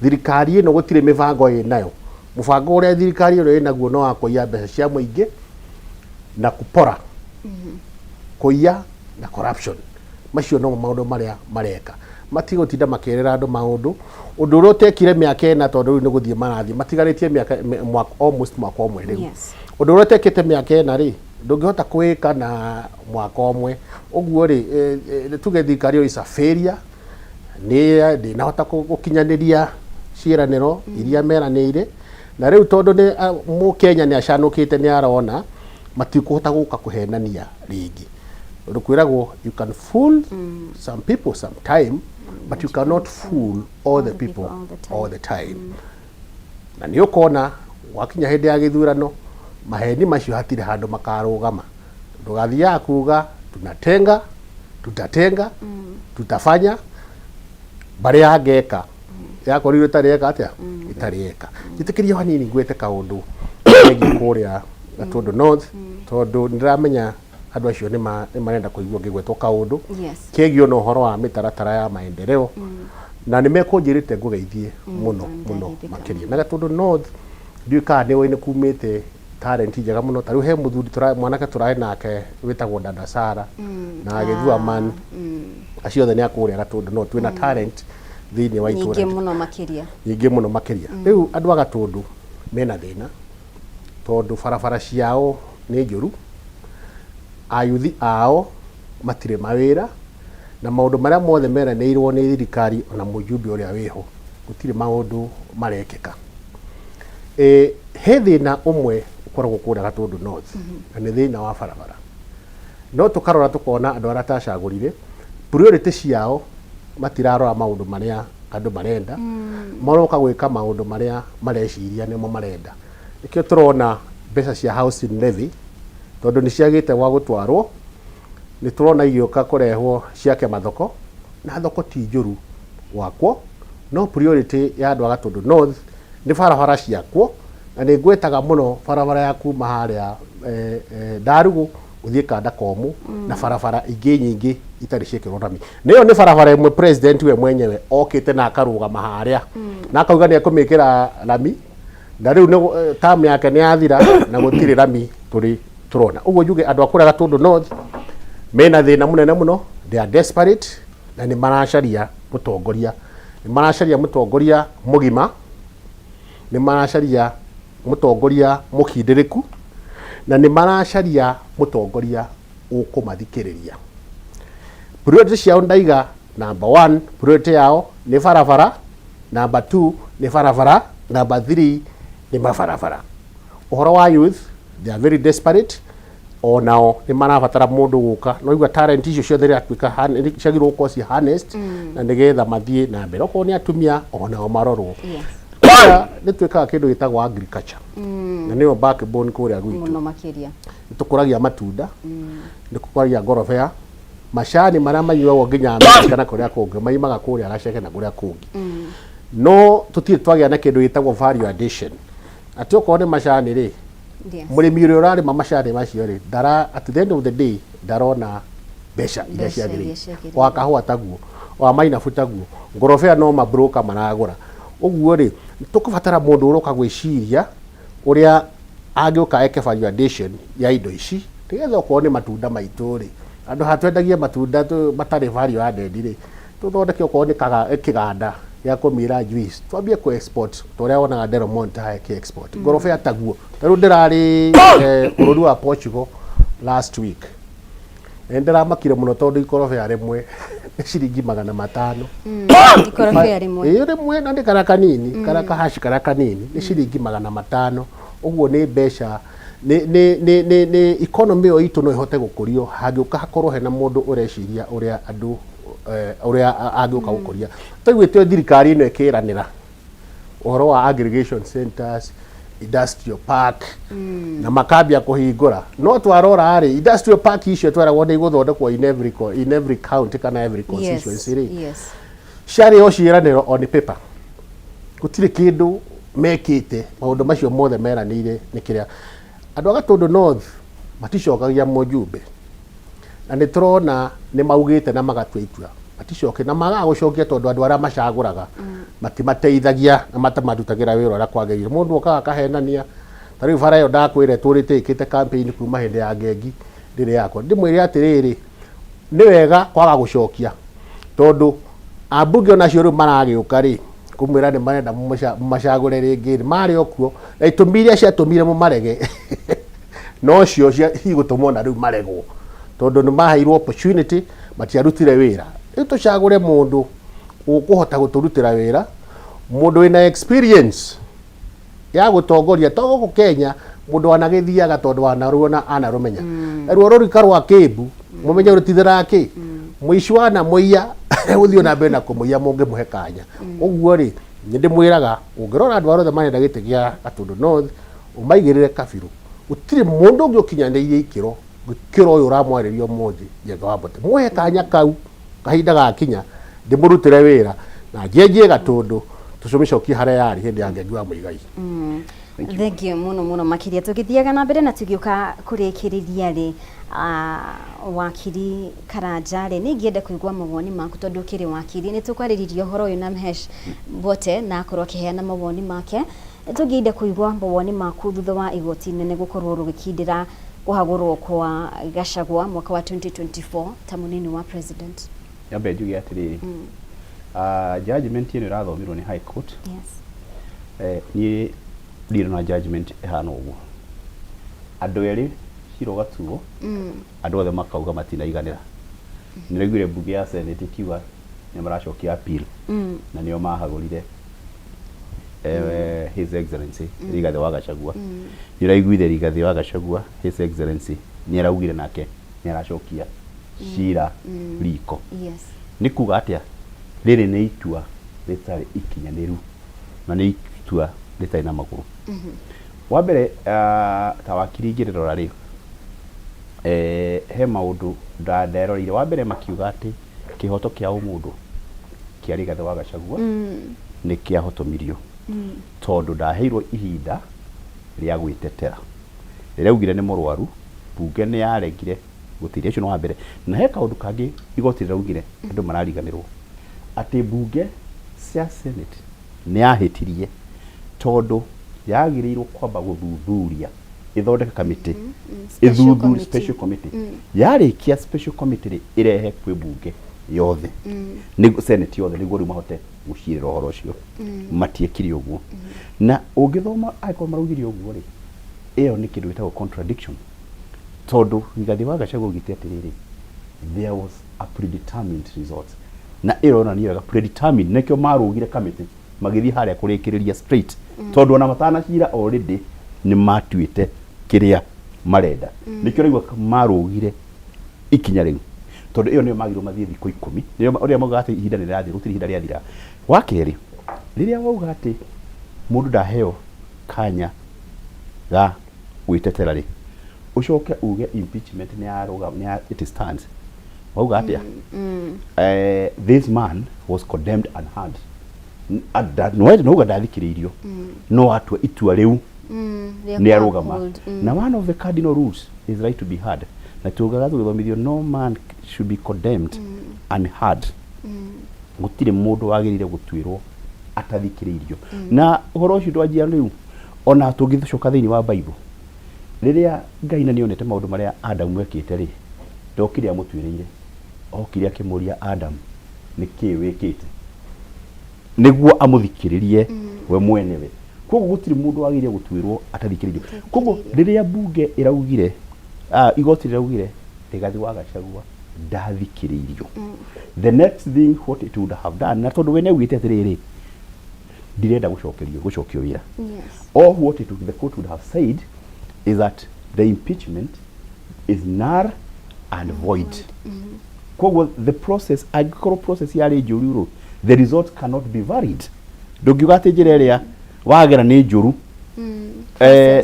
Thirikari ĩno gũtirĩ mĩbango ĩnayo. Mũbango ũrĩa thirikari ĩno ĩnaguo no wa kũiya mbeca cia mũingĩ na kũpora, kũiya na corruption. Macio nomo maũndũ marĩa mareka. Matigũtinda makĩrĩra andũ maũndũ ũndũ ũrĩa ũtekire mĩaka 4, tondũ rĩu nĩ gũthiĩ marathiĩ matigarĩtie mĩaka mwaka, almost mwaka ũmwe rĩu. Ũndũ ũrĩa ũtekĩte mĩaka 4 rĩ, ndũngĩhota kwĩka na mwaka ũmwe. Ũguo rĩ, tuge thirikari ĩyo is a failure, nĩ ndĩnahota gũkinyanĩria ciĩranĩro iria meranĩire. Na rĩu tondũ nĩ mũkenya nĩ acanũkĩte, nĩ arona matikũhota gũka kũhenania rĩngĩ, tondũ kwĩragwo you can fool some people sometime, but you cannot fool all the people all the time. All the time. Na nĩ ũkona gwakinya hĩndĩ ya gĩthurano, maheni macio hatirĩ handũ makarũgama. Ndũgathiaga kuga tunatenga, tutatenga, tutafanya, mbarĩ ya ngeka yakorirwo ĩtarĩ eka atĩa, ĩtarĩ eka. Njĩtĩkĩria hanini ngwĩte kaũndũ kegiĩ kũrĩa Gatũndũ North, tondũ nĩndĩramenya Andũ acio nĩ marenda kũigua ngĩgwetwo kaũndũ Yes. kegiĩ na ũhoro wa mĩtaratara ya maendeleo, na nĩ mekũnjĩrĩte ngũgeithie mũno mũno Nĩndageithĩka. Makĩria na Gatũndũ North, ndiũĩ kana nĩ ũĩ nĩ kumĩte talent njega mũno. Ta rĩu he mũthuri mwanake tũrarĩ nake wĩtagwo Dada Sara na Gĩthua Man, acio othe nĩ a kũrĩa Gatũndũ North. Twĩna talent thĩinĩ wa nyingĩ itũra mũno makĩria. Nyingĩ mũno makĩria. Rĩu andũ a Gatũndũ mena thĩna tondũ barabara ciao nĩ njũru, ayuthi ao matirĩ mawĩra, na maũndũ marĩa mothe meranĩirwo nĩ thirikari ona mũjumbe ũrĩa wĩho, gũtirĩ maũndũ marekĩka. He thĩna ũmwe ũkoragwo kũrĩa Gatũndũ North, na nĩ thĩna wa barabara. No tũkarora tũkona andũ arĩa tacagũrire, priority ciao matirarora maũndũ marĩa andũ marenda, maroka gwĩka maũndũ marĩa mareciria nĩmo marenda. Nĩkĩo tũrona mbeca cia housing levy, tondũ nĩ ciagĩte gwa gũtwarwo, nĩ tũrona igĩũka kũrehwo ciake mathoko, na thoko ti njũru gwakwo, no priority ya andũ a Gatũndũ North nĩ barabara ciakwo. Na nĩ ngwetaga mũno barabara ya kuma harĩa Ndarugũ gũthiĩ Kanda Komũ, na barabara ingĩ nyingĩ itarĩ ciĩkĩrwo rami. Nĩyo nĩ barabara ĩmwe president we mwenyewe okĩte na akarũgama harĩa na akauga nĩ ekũmĩkĩra rami, na rĩu term yake nĩ yathira na gũtirĩ rami tũrĩ tũrona. Ũguo njuge andũ a kũrĩa Gatũndũ North mena thĩna mũnene mũno, they are desperate, na nĩ maracaria mũtongoria, nĩ maracaria mũtongoria mũgima, nĩ maracaria mũtongoria mũkindĩrĩku, na nĩ maracaria mũtongoria ũkũmathikĩrĩria. Priority ciao ndaiga, number one priority yao nĩ barabara, number two nĩ barabara, number three nĩ mabarabara. Ũhoro wa youth, they are very desperate. Onao nĩ marabatara mũndũ gũka no igua talent icio ciothe iratuĩka ciagĩrĩirwo gũkorwo ci harnessed, na nĩgetha mathiĩ na mbere. Okorwo nĩ atumia, onao marorwo. Kũrĩa nĩ twĩkaga kĩndũ gĩtagwo agriculture, na nĩyo backbone kũrĩa gwitũ. Mũno makĩria. Nĩ tũkũragia matunda, nĩ tũkũragia ngorobea, macani marĩa manyuagwo nginya Amerika na kũrĩa kũngĩ maimaga kũrĩa Gaceke na kũrĩa kũngĩ. No tũtirĩ twagĩa na kĩndũ gĩtagwo value addition, atĩ okorwo nĩ macani rĩ, mũrĩmi ũrĩa ũrarĩma macani macio rĩ, ndara at the end of the day ndarona mbeca iria Mbeca iria ciagĩrĩire. ciagĩrĩire. Wa kahũa taguo, wa mainabu taguo, ngorobea no mabroka maragũra. Ũguo rĩ, tũkũbatara mũndũ ũroka gwĩciria ũrĩa angĩũka eke value addition ya indo ici, nĩgetha okorwo nĩ matunda maitũ rĩ, andũ ha twendagie matunda matarĩ value added rĩ, tũthondeke okorwo nĩ kĩganda gĩa kũmĩra juice, twambie kũ export ta ũrĩa wonaga Del Monte haya kĩ export ngorobea taguo. Ta rĩu ndĩrarĩ bũrũri wa Portugal last week, nĩ ndĩramakire mũno tondũ ikorobea rĩmwe nĩ ciringi 500. Ikorobia rĩmwe? Ĩĩ, rĩmwe, na nĩ karĩa kanini, karĩa kahaci karĩa kanini nĩ ciringi 500. Ũguo nĩ mbeca nĩ economy ĩyo itũ no ĩhote gũkũrio hangĩũka hakorwo hena mũndũ ũreciria ũrĩa andũ ũrĩa angĩũka gũkũria. Twaiguĩte thirikari ĩno ĩkĩranĩra ũhoro wa aggregation centers, industrial park, na makambia kũhingũra. No twarora rĩ, industrial park icio tweragwo nĩ igũthondekwo in every county kana every constituency rĩ, ciarĩ o ciĩranĩro on paper, gũtirĩ kĩndũ mekĩte. Maũndũ macio mothe meranĩire nĩ kĩrĩa andũ a Gatũndũ North maticokagia mũjumbe, na nĩ tũrona nĩ maugĩte na magatua itua maticoke na magaga gũcokia, tondũ andũ arĩa macagũraga matimateithagia na matamarutagĩra wĩra ũrĩa kwagĩrĩire. Mũndũ okaga akahenania. Ta rĩu bara ĩyo ndakwĩra ĩtũrĩte ĩkĩte campaign kuma hĩndĩ ya Ngengi ndĩrĩ yakwa. Ndĩmwĩre atĩrĩrĩ, nĩ wega kwaga gũcokia, tondũ ambunge onacio rĩu maragĩũka rĩ kũmwĩra nĩ marenda mũmacagũre rĩngĩ rĩ, marĩ o kuo, na itũmi iria ciatũmire mũmarege nocio igũtũma ona rĩu maregwo, tondũ nĩ maheirwo opportunity matiarutire wĩra. Rĩu tũcagũre mũndũ ũkũhota gũtũrutĩra wĩra, mũndũ wĩna experience ya gũtongoria. To gũkũ Kenya mũndũ wanagĩthiaga tondũ wanaruona anarũmenya naruo rũrika rwa kĩmbu, mũmenye rũtithiraga kĩ mũici wanamũiya gũthiĩ na mbere na kũmũiya mũngĩmũhe kanya. Ũguo rĩ, nĩ ndĩmwĩraga, ũngĩrora andũ arĩa othe marenda gĩtĩ gĩa Gatũndũ North, ũmaigĩrĩre kabirũ, gũtirĩ mũndũ ũngĩ ũkinyanĩirie ikĩro gũkĩra ũyũ ũramwarĩria ũmũthĩ, Njenga wa Mbote. Mũhe kanya kau, kahinda gakinya ndĩmũrutĩre wĩra na njenjie Gatũndũ, tũcũmĩcokie harĩa yarĩ hĩndĩ ya Ngengi wa Mũigai. Thank you mũno mũno makĩria. Tũgĩthiaga na mbere na tũgĩũka kũrĩkĩrĩria rĩ, Wakiri Karanja rĩ, nĩ ingĩenda kũigua mawoni maku tondũ ũkĩrĩ wakiri. Nĩ tũkwarĩrĩria ũhoro ũyũ na Mhesh Mbote na akorwo akĩheana mawoni make. Nĩ tũngĩenda kũigua mawoni maku thutha wa igoti inene gũkorwo rũgĩkindĩra kũhagũrwo kwa Gachagua mwaka wa 2024 ta mũnini wa president. Nyambe njuge atĩrĩrĩ, judgment ĩno ĩrathomirwo nĩ High Court. Niĩ ndirĩ na judgment ĩhana ũguo. Andũ erĩ cira ũgatuo, andũ othe makauga matinaiganĩra. Nĩraiguire mbunge ya Senate ĩkiuga nĩ maracokia appeal na nĩo mahagũrire His Excellency Rigathĩ wa Gachagua. Nĩũraiguire Rigathĩ wa Gachagua His Excellency nĩ araugire nake nĩ aracokia cira riko. Nĩ kuga atĩa? Rĩrĩ nĩ itua rĩtarĩ ikinyanĩru na nĩ itua rĩtarĩ na magũrũ. Wa mbere ta wakiri ingĩrĩrora rĩ, he maũndũ nderoreire. Wa mbere makiuga atĩ kĩhoto kĩa ũmũndũ kĩa Rigathĩ wa Gachagua nĩ kĩahotomirio tondũ ndaheirwo ihinda rĩa gwĩtetera. Rĩrĩa augire nĩ mũrwaru, mbunge nĩ yaregire gũtĩria. Ũcio nĩ wa mbere. Na he kaũndũ kangĩ igoti rĩraugire andũ marariganĩrwo atĩ mbunge cia Senate nĩ yahĩtirie tondũ yagĩrĩirwo kwamba gũthuthuria ĩthondeke kamĩtĩ Special ĩthuthurie committee. Special committee yarĩkia special committee rĩ, ĩrehe kwĩ mbunge yothe, nĩguo senate yothe, nĩguo rĩu mahote gũcirĩra ũhoro ũcio. Matiekire ũguo. Na ũngĩthoma, angĩkorwo maraugire ũguo rĩ, ĩyo nĩ kĩndũ gĩtagwo contradiction, tondũ Rigathĩ wa Gachagua augĩte atĩrĩrĩ, there was a predetermined result, na ĩyo ĩronania wega predetermined nĩkĩo marũgire kamĩtĩ magĩthiĩ harĩa kũrĩkĩrĩria straight, tondũ ona matanacira already nĩ matuĩte kĩrĩa marenda. Nĩkĩo ũraigua marũgire ikinya rĩu, tondũ ĩyo nĩyo magĩrĩirwo mathiĩ thikũ 10, nĩyo ũrĩa maugaga atĩ ihinda nĩ rĩrathira. Gũtirĩ ihinda rĩathira. Wa kerĩ, rĩrĩa wauga atĩ mũndũ ndaheo kanya ga gwĩtetera rĩ, ũcoke uge impeachment nĩ yarũga, nĩ ya, it stands, wauga atĩa? This man was condemned and hard. Nauga ndathikĩrĩirio, no atua itua rĩu nĩ arũgama. Na one of the cardinal rules is right to be heard, na tugaga tũgĩthomithio, no man should be condemned unheard. Gũtirĩ mũndũ wagĩrĩire gũtuĩrwo atathikĩrĩirio. Na ũhoro ũcio ndwanjia rĩu, ona tũngĩcoka thĩinĩ wa Bible, rĩrĩa Ngai na nĩonete maũndũ marĩa Adamu ekĩte rĩ, ndokire amũtuĩrĩire, okire akĩmũria, "Adamu, nĩ kĩĩ wĩkĩte?" nĩguo amũthikĩrĩrie we mwenewe. Koguo gũtirĩ mũndũ wagĩrĩire gũtuĩrwo atathikĩrĩirio. Koguo rĩrĩa mbunge ĩraugire, igoti rĩraugire Rigathĩ wa Gachagua ndathikĩrĩirio, the next thing what it would have done, na tondũ we nĩaugĩte atĩrĩrĩ, ndirenda gũcokerio gũcokio wĩra, all what the court would have said is that the impeachment is null and void. Koguo the process, angĩkorwo process yarĩ njũru rũ, the result cannot be valid. Ndũngiuga atĩ njĩra ĩrĩa wagera nĩ njũru,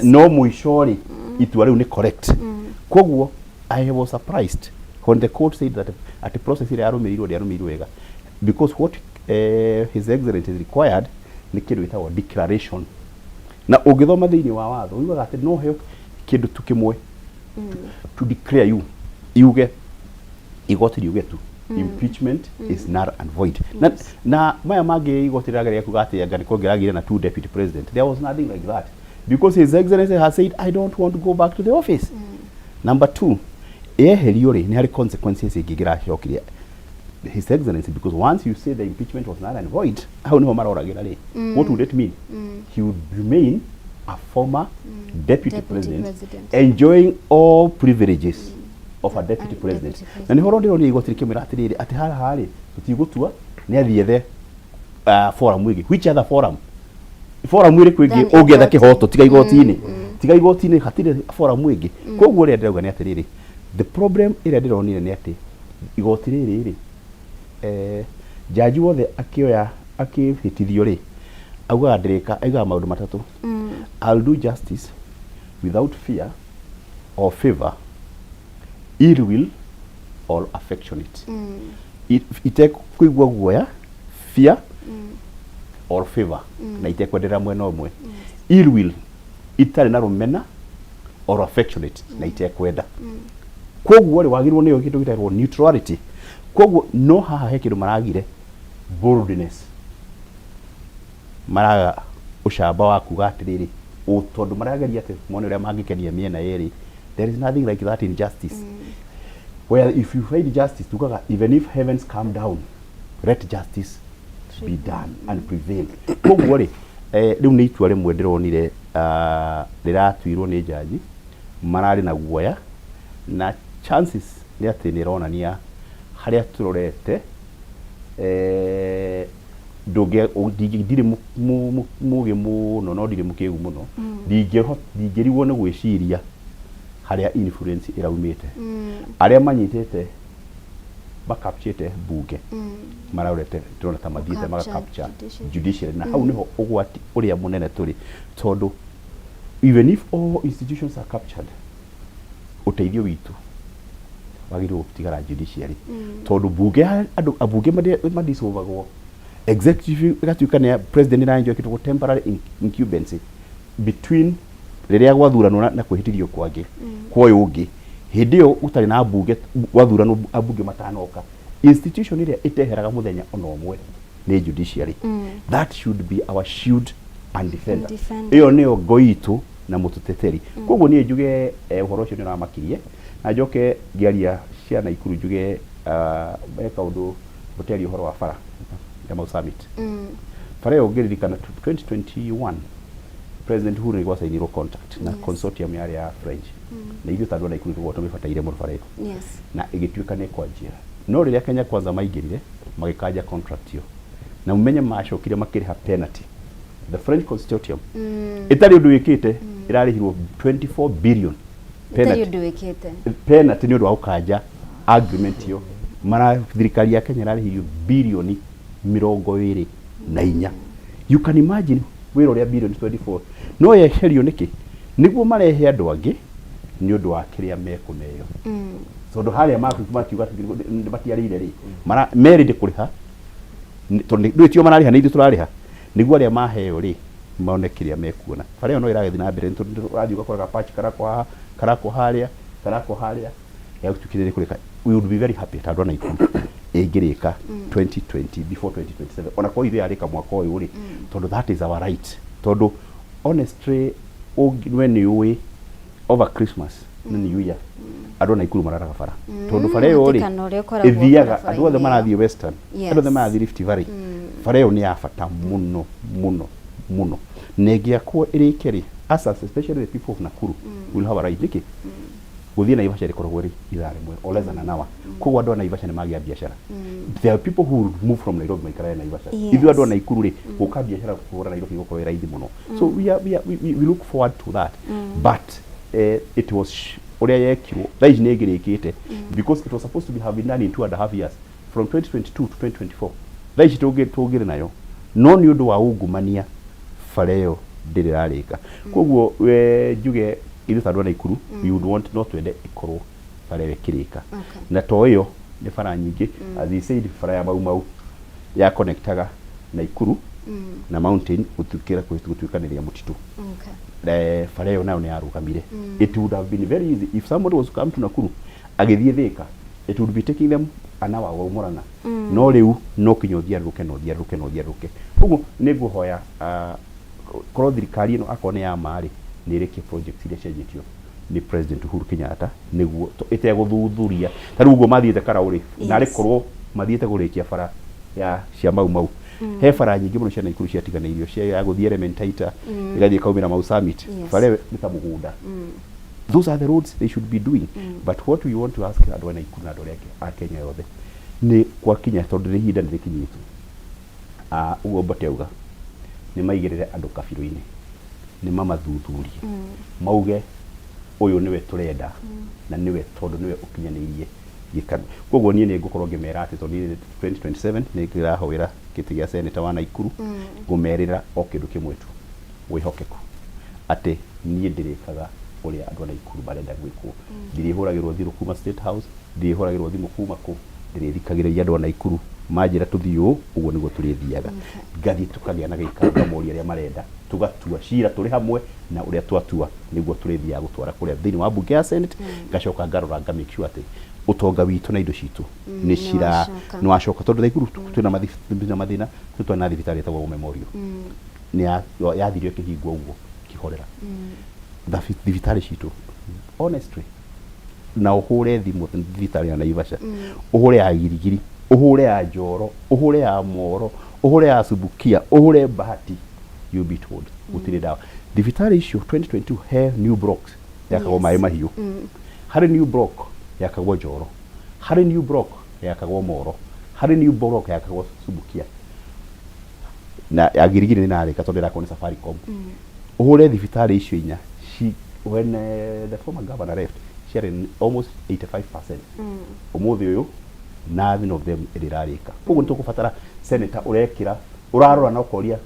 no mũico rĩ, itua rĩu nĩ correct. Koguo I was surprised when the court said that at the process ĩrĩa yarũmĩrĩirwo ndĩarũmĩrĩirwo wega, because what His Excellency is required nĩ kĩndũ gĩtagwo declaration. Na ũngĩthoma thĩinĩ wa watho, ugaga atĩ no heo kĩndũ tu kĩmwe to declare you, yuge igoti riuge tu impeachment is null and void. Na maya mangĩ igoti rĩrageria kuga atĩ anga nĩ kũngĩragire na two deputy president, there was nothing like that, because His Excellency has said, "I don't want to go back to the office." Number two, yeherio rĩ, nĩ harĩ consequences ĩngĩ ĩngĩracokirie His Excellency, because once you say the impeachment was null and void, hau niho maroragĩra rĩ, what would it mean? He would remain a former deputy deputy president, president, enjoying all privileges of a deputy A president. Deputy. Na nĩho ndĩronire igoti rĩkĩmwĩra atĩrĩrĩ, atĩ haha rĩ, tũtigũtua, nĩ athiĩ ethe forum ĩngĩ. Which other forum? Forum ĩrĩkũ ĩngĩ Than ũngĩetha igoti. kĩhoto tiga igoti-inĩ? Tiga igoti-inĩ hatirĩ forum ĩngĩ. Koguo ũrĩa ndĩrauga nĩ atĩrĩrĩ, the problem ĩrĩa ndĩronire nĩ atĩ igoti rĩrĩ rĩ, jaji wothe akĩoya akĩhĩtithio rĩ, augaga ndĩrĩka, augaga maũndũ matatũ: "I'll do justice without fear or favor, ill will or affectionate." Itekũigua guoya, fear or favor, na itekwenderera mwena ũmwe, ill will, itarĩ na rũmena, or affectionate, na itekwenda. Koguo rĩ, wagĩrĩirwo nĩyo kĩndũ gĩtagwo neutrality. Koguo no haha he kĩndũ maragire, boldness, maraga ũcamba wa kuga atĩrĩrĩ, o tondũ marageria atĩ mone ũrĩa mangĩkenia mĩena yerĩ. There is nothing like that in justice, where if you find justice, tugaga even if heavens come down, let justice be done and prevail. Koguo rĩ, rĩu nĩ itua rĩmwe ndĩronire, rĩratuirwo nĩ jaji mararĩ na guoya, na chances nĩ atĩ nĩ ĩronania harĩa tũrorete. Ndirĩ mũgĩ mũno, no ndirĩ mũkĩgu mũno. Ndingĩrigwo nĩ gwĩciria harĩa influence ĩraumĩte. Arĩa manyitĩte makapchĩte mbunge marorete, ndĩrona ta mathiĩte Gũcapture magacapture judiciary. Judiciary, na hau nĩho ũgwati ũrĩa mũnene tũrĩ, tondũ even if all institutions are captured, ũteithio witũ wagĩrĩirwo gũtigara judiciary, tondũ mbunge ya andũ ambunge madissolvagwo, executive ĩgatuĩka nĩ ya president, ĩraenjoy kĩndũ temporary incumbency between rĩrĩa gwathuranwo na kwĩhĩtithio kwangĩ kwa ũyũ ũngĩ. Hĩndĩ ĩyo gũtarĩ na mbunge, gwathuranwo ambunge matanoka, institution ĩrĩa ĩteheraga mũthenya ona ũmwe nĩ judiciary. That should be our shield and defender. Defender. Ĩyo nĩyo ngo itũ na mũtũteteri. Koguo niĩ njuge, ũhoro ũcio nĩ ũramakirie, na njoke ngĩaria cia Naikuru njuge, he kaũndũ ũteria ũhoro wa bara ya Mau Summit. Bara ĩyo, ũngĩririkana, 2021 President Uhuru nĩ gwacainirwo contract na consortium yarĩ ya French, na ithuĩ ta andũ a Naikuru tũkoragwo tũmĩbataire mũno bara ĩyo, na ĩgĩtuĩka nĩ ĩkwanjia. No rĩrĩa Kenya Kwanza maingĩrire, magĩkanja contract ĩyo, na mũmenye macokire makĩrĩha penalty. The French consortium ĩtarĩ ũndũ wĩkĩte ĩrarĩhirwo 24 billion Ĩtarĩ penalty. Ũndũ wĩkĩte. Penalty nĩ ũndũ wa gũkanja agreement ĩyo. Mara thirikari ya Kenya ĩrarĩhirio 24 birioni. You can imagine wĩra ũrĩa 24 birioni no yeherio nĩkĩ, nĩguo marehe andũ angĩ nĩ ũndũ wa kĩrĩa mekũneo, tondũ harĩa makiuga atĩ matiarĩire rĩ, merĩndĩ kũrĩha tondũ ndũĩ tio mararĩha, nĩ ithuĩ tũrarĩha, nĩguo arĩa maheo rĩ mone kĩrĩa mekuona. Bara ĩyo no ĩragĩthiĩ na mbere, nĩ tondũ ũrathiĩ ũgakora gapatch karakwo haha, karakwo harĩa, karakwo harĩa, yagũtuĩkire nĩ kũrĩka. We would be very happy ta andũ a Naikuru ĩngĩrĩka 2020, before 2027, ona korwo ithuĩ yarĩka mwaka ũyũ rĩ, tondũ that is our right. Tondũ honestly, we nĩ ũĩ over Christmas na New Year andũ a Naikuru mararaga bara, tondũ bara ĩyo rĩ Mũhatĩkano ũrĩa ũkoragwo ĩthiaga andũ othe barabara-inĩ ĩyo. Marathiĩ Western, andũ othe marathiĩ Rift Valley. Bara ĩyo nĩ ya bata mũno mũno mũno, na ĩngĩakwo ĩrĩke rĩ, us as especially the people of Nakuru will have a right. Nĩkĩ gũthiĩ Naivasha rĩkoragwo rĩ ithaa rĩmwe or less than an hour. Koguo andũ a Naivasha nĩ magĩa biacara. There are people who will move from Nairobi maikarage Naivasha. Ithuĩ andũ a Naikuru rĩ, gũka biacara kũhũra Nairobi gũkorwo ĩ raithi mũno. So we look forward to that, but it was ũrĩa yekirwo thaa ici nĩ ĩngĩrĩkĩte, because it was supposed to be have been done in 2.5 years, from 2022 to 2024. Thaa ici tũngĩrĩ nayo, no nĩ ũndũ wa ungumania bara ĩyo ndĩrĩ ĩrarĩka. Koguo we njuge ithuĩ ta andũ a Naikuru, we would want, no twende ĩkorwo bara ĩyo ĩkĩrĩka. Na to ĩyo, nĩ bara nyingĩ. As he said, bara ya Mau Mau ya connectaga Naikuru na mountain gũtuĩkĩra gũtuĩkanĩria mũtitũ. Bara ĩyo nayo nĩ yarũgamire. It would have been very easy if somebody was to come to Nakuru agĩthiĩ Thika, it would be taking them an hour or Murang'a. No rĩu no kinya ũthiũrũrũke na ũthiũrũrũke na ũthiũrũrũke. Ũguo nĩ ngũhoya, korwo thirikari ĩno akorwo nĩ ya ma rĩ, nĩ ĩrĩkie project iria cianjĩtio nĩ President Uhuru Kenyatta, nĩguo ĩtegũthuthuria. Ta rĩu ũguo mathiĩte Karau rĩ, narĩ korwo mathiĩte kũrĩkia bara ya cia Mau Mau. He bara nyingĩ mũno cia Naikuru ciatiganĩirio, cia ya gũthiĩ Elementaita, ĩgathiĩ ĩkaumĩra Mau Summit. Bara ĩyo nĩ ta mũgũnda. Those are the roads they should be doing. But what we want to ask andũ a Naikuru na andũ arĩa angĩ a Kenya yothe nĩ gwakinya, tondũ nĩ ihinda nĩ rĩkinyĩte, ũguo Mbote auga, nĩ maigĩrĩre andũ kabirũ-inĩ, nĩ mamathuthurie, mauge ũyũ nĩwe tũrenda, na nĩwe, tondũ nĩwe ũkinyanĩirie gĩkano. Koguo niĩ nĩ ngũkorwo ngĩmera atĩ tondũ niĩ 2027 nĩ ndĩrahoera gĩtĩ gĩa seneta wa Naikuru, ngũmerĩra o kĩndũ kĩmwe tu, wĩhokeku, atĩ niĩ ndĩrĩkaga ũrĩa andũ a Naikuru marenda gwĩkwo. Ndirĩhũragĩrwo thimũ kuma State House, ndirĩhũragĩrwo thimũ kuma kũ. Ndĩrĩthikagĩrĩria andũ a Naikuru manjĩra tũthiĩ ũũ, ũguo nĩguo tũrĩthiaga. Ngathiĩ tũkagĩa na gĩikaro ngamoria ũrĩa marenda, tũgatua cira tũrĩ hamwe na ũrĩa twatua nĩguo tũrĩthiaga gũtwara kũrĩa thĩinĩ wa mbunge ya Senate, ngacoka ngarora nga make sure atĩ ũtonga witũ na indo citũ nĩ cira nĩ wacoka tondũ Naikuru twĩna mathĩna, twĩ na thibitarĩ ĩtagwo Memorial nĩ yathire ĩkĩhingwo ũguo kĩhorera. Thibitarĩ citũ honestly na ũhũre thimũ thibitarĩ ya Naivasha, ũhũre ya Girigiri, ũhũre ya Njoro, ũhũre ya Moro, ũhũre ya Subukia, ũhũre Bahati, you'll be told gũtirĩ ndawa. Thibitarĩ icio 2022 he new blocks yakagwo maĩ mahiũ, harĩ new block yakagwo Njoro, harĩ new block yakagwo Moro, harĩ new block yakagwo Subukia na ya Girigiri nĩ narĩka tondũ ĩrakwo nĩ Safaricom. Ũhũre thibitarĩ icio inya when the former governor left ciarĩ almost 85%. Ũmũthĩ ũyũ nothing of them ĩrĩ ĩrarĩka. Koguo nĩ tũkũbatara senator ũrekĩra ũrarora na ũkoria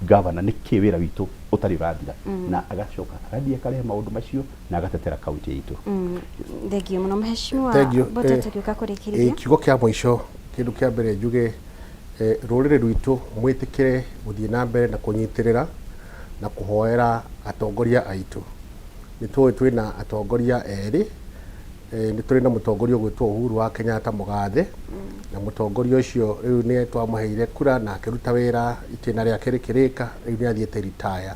governor nĩ kĩ wĩra witũ ũtarĩ ũrathira, na agacoka agathiĩ akarehe maũndũ macio na agatetera kaunti itũ. Thank you mũno mheshimiwa. Thank you. Mbote tũgĩũka kũrĩkĩrĩria. Kiugo kĩa mũico, kĩndũ kĩa mbere njuge, rũrĩrĩ rwitũ mwĩtĩkĩre gũthiĩ na mbere na kũnyitĩrĩra na kũhoera atongoria aitũ. Nĩ tũĩ twĩna atongoria erĩ, nĩ tũrĩ na mũtongoria ũgwĩtwo Uhuru wa Kenyatta Mũgathe, na mũtongoria ũcio rĩu nĩ twamũheire kura na akĩruta wĩra itĩna rĩake rĩkĩrĩka, rĩu nĩ athiĩte retire.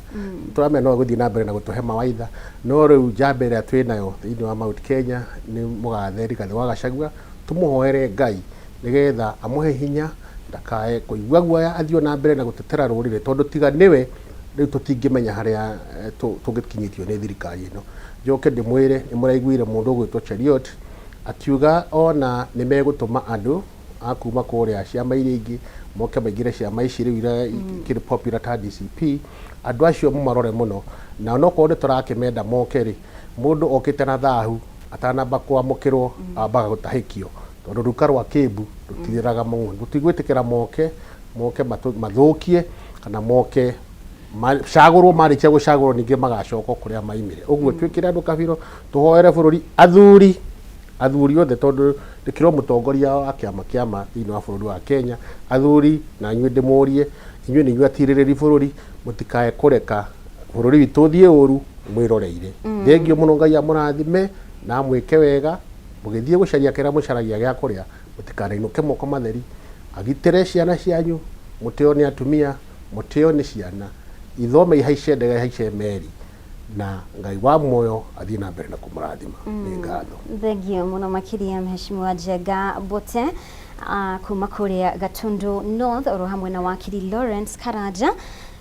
Tũramenya no egũthiĩ na mbere na gũtũhe mawaitha, no rĩu njamba ĩrĩa twĩnayo thĩinĩ wa Mount Kenya nĩ Mũgathe Rigathĩ wa Gachagua. Tũmũhoere Ngai nĩgetha amũhe hinya ndakae kũigua guoya, athiĩ na mbere na gũtetera rũrĩrĩ, tondũ tiga nĩwe rĩu tũtingĩmenya harĩa tũngĩkinyĩtio nĩ thirikari ĩno. Njoke ndĩmwĩre nĩ mũraiguire mũndũ ũgwĩtwo Cheriot akiuga ona nĩ megũtũma andũ a kuma kũrĩa ciama iria ingĩ moke maingĩre ciama ici rĩu iria ikĩrĩ popular ta DCP. Andũ acio mũmarore mũno, na onokorwo nĩ tũrakĩmenda moke rĩ, mũndũ okĩte na thahu atanamba kwamũkĩrwo ambaga gũtahĩkio, tondũ ruka rwa kĩmbu rũtirĩraga mũno. Tũtigwĩtĩkĩra moke mathũkie kana moke cagũrwo, marĩkia gũcagũrwo ningĩ magacoka kũrĩa maimire. Ũguo twĩkĩre andũ kabiro, tũhoere bũrũri, athuri othe, tondũ ndĩkĩrwo mũtongoria wa kĩama kĩama thĩinĩ wa bũrũri wa Kenya. Athuri na inyuĩ ndĩmũrie, inyuĩ nĩ inyuĩ atirĩrĩri bũrũri, mũtikae kũreka bũrũri witũ ũthiĩ ũru mwĩroreire. Thengiũ mũno, Ngai amũrathime na amwĩke wega mũgĩthiĩ gũcaria kĩrĩa mũcaragia gĩa kũrĩa, mũtikanainũke moko matheri. Agitĩre ciana cianyu, mũtĩo nĩ atumia, mũtĩo nĩ ciana, ithome ihaice ndege, ihaice meri, na Ngai wa muoyo athiĩ na mbere na kũmũrathima. Nĩ ngatho. Thengiũ mũno makĩria mheshimiwa Njenga Mbote kuma kũrĩa Gatundu North, oro hamwe na wakiri Lawrence Karanja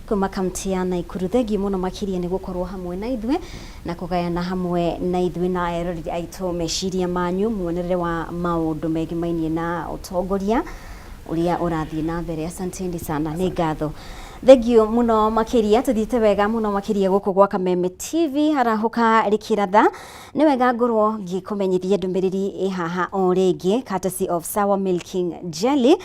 kuma kaunti ya Naikuru. Thengiũ mũno makĩria nĩ gũkorwo hamwe na ithuĩ na kũgayana hamwe na ithuĩ na eroreri aitũ meciria manyu, muonerere wa maũndũ megemainie na ũtongoria ũrĩa ũrathiĩ na mbere. Asanteni sana, nĩ ngatho. Thengiũ mũno makĩria, tũthiĩte wega mũno makĩria gũkũ gwa Kameme TV harahũka rĩkĩratha. Nĩ wega ngorwo ngĩkũmenyithia ndũmĩrĩri ĩ haha o rĩngĩ, courtesy of Sour Milking Jelly.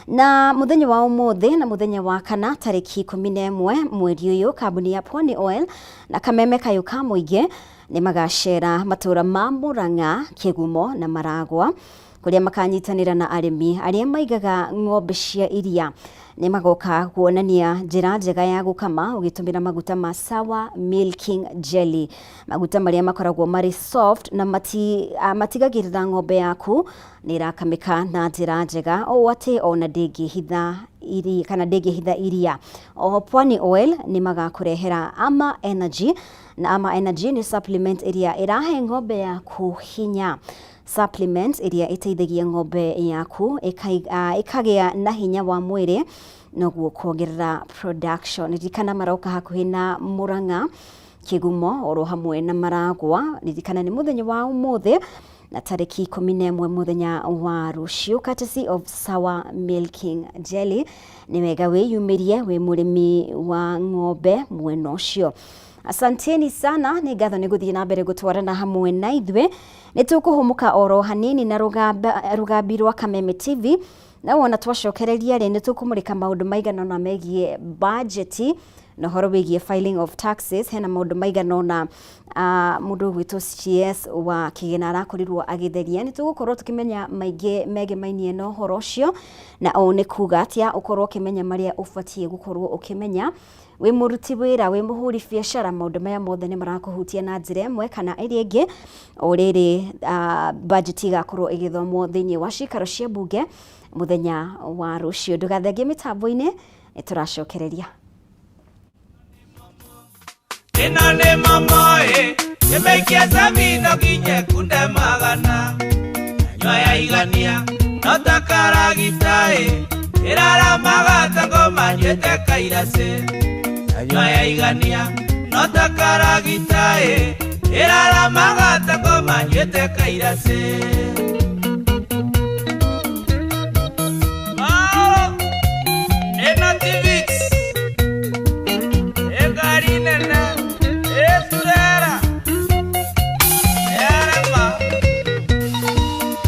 Na mũthenya wa ũmũthĩ na mũthenya wa kana tarĩki 11 mweri ũyũ, kambuni ya Pwani Oil na Kameme Kayũ ka Mũingĩ nĩ magacera matũra ma Murang'a, Kĩgumo na Maragwa, kũrĩa makanyitanĩra na arĩmi arĩa maigaga ng'ombe cia iria. Nĩ magoka kuonania njĩra njega ya gũkama ũgĩtũmĩra maguta ma Sour Milking Jelly, maguta marĩa makoragwo marĩ soft na matigagĩrĩra ng'ombe yaku nĩ ĩrakamĩka na njĩra njega ũũ atĩ ona ndĩngĩhitha iria kana ndĩngĩhitha iria. Oho Pwani Oil nĩ magakũrehera Ama Energy, na Ama Energy nĩ supplement ĩrĩa ĩrahe ng'ombe yaku hinya, supplement ĩrĩa ĩteithagia ng'ombe yaku ĩkagĩa na hinya wa mwĩrĩ noguo kuongerera production. Ririkana maroka hakuhĩ na Murang'a, Kĩgumo oro hamwe na Maragwa. Ririkana nĩ mũthenya wa ũmũthĩ na tarĩki 11 mũthenya wa rũciũ, courtesy of Sour Milking Jelly. Nĩ wega wĩyumĩrie wĩ mũrĩmi wa ng'ombe mwena ũcio. Asanteni sana, nĩ ngatho nĩ gũthiĩ na mbere gũtwarana hamwe na ithuĩ. Nĩ tũkũhũmũka oro hanini na rũgambi rwa Kameme TV, na wona twacokereria rĩ, nĩ tũkũmũrĩka maũndũ maigana ũna megiĩ bajeti. Na ũhoro wĩgiĩ filing of taxes, hena maũndũ maigana ũna mũndũ ũgwĩtwo CS wa Kĩgĩna arakorirwo agĩtheria. Nĩ tũgũkorwo tũkĩmenya maingĩ megemainie na ũhoro ũcio, na ũũ nĩ kuga atĩa ũkorwo ũkĩmenya marĩa ũbatiĩ gũkorwo ũkĩmenya wĩ mũruti wĩra, wĩ mũhũri biacara. Maũndũ maya mothe nĩ marakũhutia na njĩra ĩmwe kana ĩrĩa ĩngĩ. O rĩrĩ budget igakorwo ĩgĩthomwo thĩinĩ wa cikaro cia mbunge mũthenya wa rũciũ. Ndũgathengie mĩtambo-inĩ, nĩ tũracokereria. Ĩno nĩ momoĩ ĩmĩikie Sabino kinye kunde magana nyua yaigania no ta karagita-ĩ ĩraramaga ta ngoma nyuĩte kairacĩ nyua yaigania no ta karagita-ĩ ĩraramaga ta ngoma nyuĩte kairacĩ. Ĩno ti Vicks ĩngari nene ĩturera yarema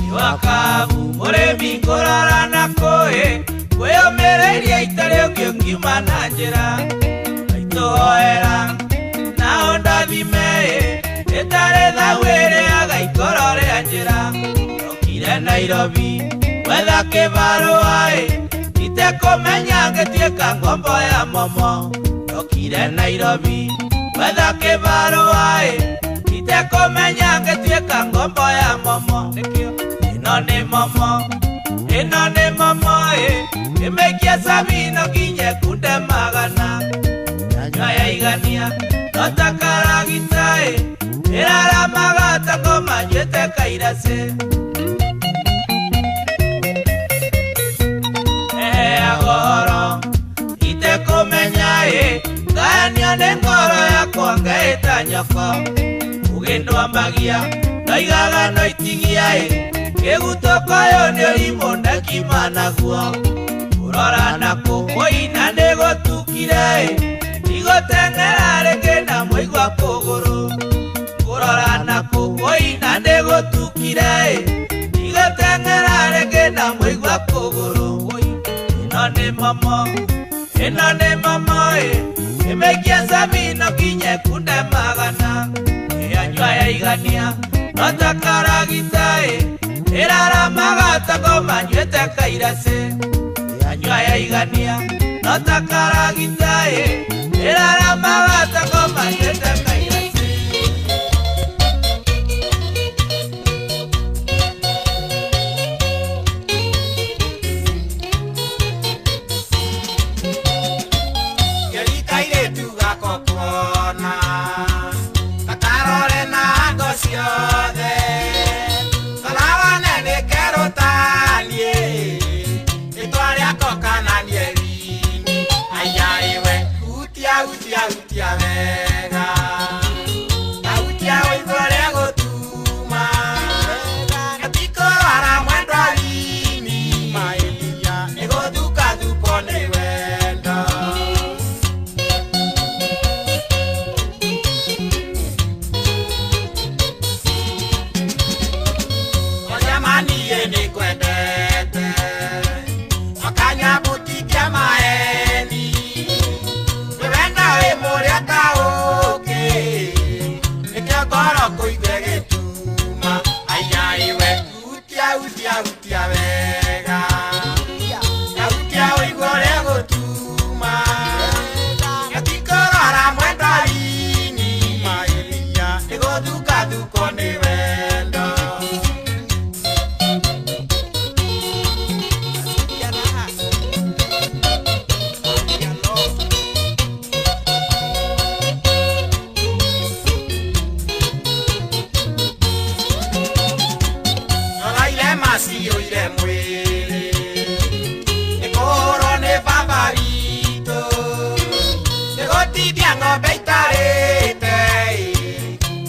iwakabu mũrĩmi ngũrora na kũĩ kwĩyũmĩrĩirie itarĩ ũngĩ ũngiuma na njĩra aitũhoera nao ndathime-ĩ ĩtarĩ thau ĩrĩaga ikoro rĩa njĩra okire Nairobi gwetha kĩbarũa-ĩ itekũmenya ngĩtuĩka ngombo ya momo okire Nairobi gwetha kĩbarũa-ĩ itekũmenya ngĩtuĩka ngombo ya momo nĩkĩo ĩno nĩ momo ĩno nĩ momo-ĩ ĩmĩikie Sabino kinye kunde magana nyua yaigania no ta karagita-ĩ ĩraramaga ta ngoma nyuĩte kairacĩ eheaga ũhoro itekũmenya-ĩ ngayanio nĩ ngoro yakwa ngeĩta nyoko ũgĩ ndwambagia ndoigaga ndoitigia-ĩ kĩgutũko ũyũ nĩ ũrimũ ndekiuma naguo kũrora na kũmũina nĩ gũtukire-ĩ igũteng'era rĩngĩ na mũigua kũgũrũ kũrora na kũmũina nĩ gũtukire-ĩ igũteng'era rĩngĩ na mũigua kũgũrũ. Ĩno nĩ momo ĩno nĩ momo-ĩ ĩmĩikie Sabino kinye kunde magana ĩyanyua yaigania no ta karagita-ĩ ĩraramaga ta ngoma nyuĩte kairacĩ ĩyanyua yaigania no ta karagita-ĩ ĩraramaga ta ngoma nyuĩte kairacĩ. Kairĩtu gakwa kuona gakarore na ngo ciothe karawane nĩ kerũ taniĩ rĩtwa rĩako kana nĩ Erini aiya iwe hutia hutia hutia wega hutia ũigua ũrĩa gũtuma gatikũrwara mwendwa rini maĩria nĩgũthukathukwo nĩ wendo. Jamani nĩngwendete akanyabutikia maeni wĩwenda wĩ mũrĩa ta ũkĩ nĩkĩo ngoro kũigue gĩtuma aiya iwe hutia hutia hutia wega hutia ũigue ũrĩa gũtuma gatikũrwara mwendwa rini maĩria nĩgũthukathukwo nĩ wendo. Maciũire mwĩrĩ nĩkũhũrwo nĩ baba witũ nĩgũtindia ng'ombe itarĩte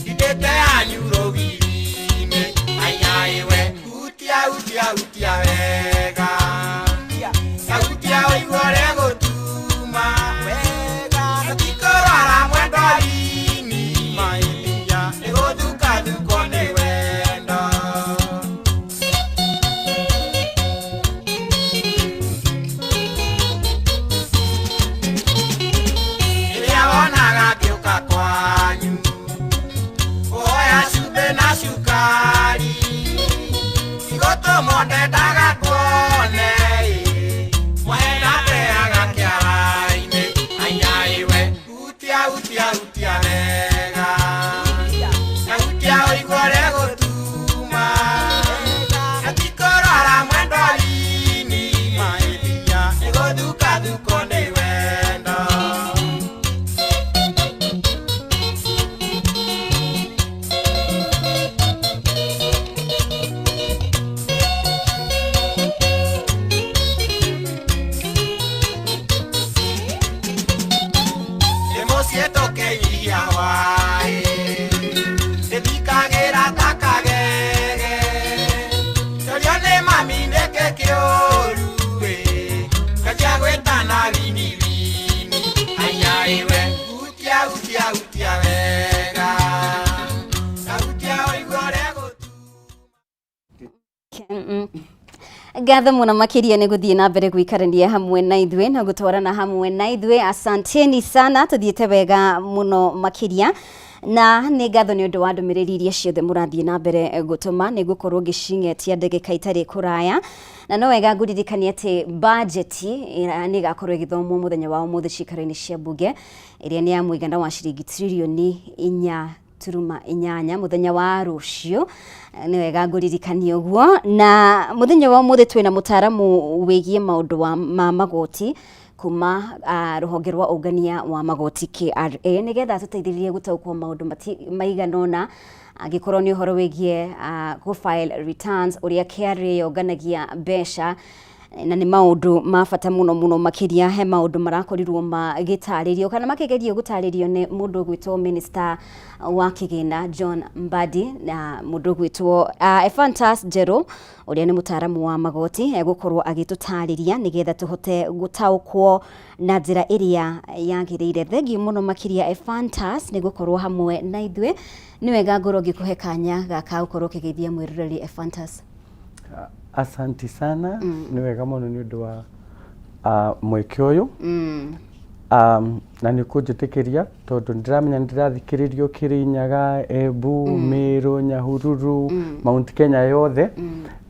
ndindĩte yanyu rũgiri-inĩ aiya iwe hutia hutia hutia wega hutia ũigue ũrĩa gũtuma gatikũrwara mwendwa rini maĩria nĩgũthukathukwo nĩ wendo. ndendaga kuone mwenda teaga kĩara-inĩ aiaiwe hutia hutia hutia wega na hutia ũigue ũrĩa gũtuma atikorora mwendwa wini maĩthinya nĩgũthukathuko nĩ wendo. Mũciĩ tũkĩnyihia hwaĩ ndĩthikagĩra ta kagege torio nĩ mami nĩkĩ kĩũru ĩ nganjia gwĩtana wini wini aiaiwe hutia hutia hutia wega na hutia ũigue ũrĩa Ngatho muno makiria nĩ gũthiĩ na mbere gũikarania hamwe na ithuĩ na gũtwarana hamwe na ithuĩ. Asanteni sana, tũthiĩte wega mũno makĩria na nĩ ngatho nĩ ũndũ wa ndũmĩrĩri iria ciothe mũrathiĩ na mbere gũtũma. Nĩ ngũkorwo ngĩcing'etia ndagĩka itarĩ kũraya, na no wega ngũririkanie atĩ bajeti nĩ ĩgakorwo ĩgĩthomwo mũthenya wa ũmũthĩ ciikaro-inĩ cia mbunge ĩrĩa nĩ ya mũigana wa ciringi tririoni 4.8 mũthenya wa rũciũ. Nĩ wega ngũririkanie ũguo. Na mũthenya wa ũmũthĩ twĩna mũtaaramu wĩgiĩ maũndũ ma magoti kuma rũhonge rwa ũngania wa magoti KRA, nĩgetha tũteithĩrĩrie gũtaũkwo maũndũ maigana ũna angĩkorwo nĩ ũhoro wĩgiĩ gũ file returns, ũrĩa KRA yonganagia mbeca, na nĩ maũndũ ma bata mũno mũno makĩria. He maũndũ marakorirwo magĩtarĩrio kana makĩgerio gũtarĩrio nĩ mũndũ ũgwĩtwo minister wa kĩgĩna John Mbadi na mũndũ ũgwĩtwo Ephantus Njerũ ũrĩa nĩ mũtaaramu wa magoti, egũkorwo agĩtũtarĩria nĩgetha tũhote gũtaũkwo na njĩra ĩrĩa yagĩrĩire. Thengiũ mũno makĩria Ephantus nĩ gũkorwo hamwe na ithuĩ. Nĩ wega ngorwo ngĩkũhe kanya gaka ũkorwo ũkĩgeithia mwĩroreri Ephantus. Asanti sana. Nĩ wega mũno nĩ ũndũ wa mweke ũyũ na nĩ kũnjĩtĩkĩria tondũ ndĩramenya nĩ ndĩrathikĩrĩrio Kĩrĩnyaga, Embu, Meru, Nyahururu, Mount Kenya yothe,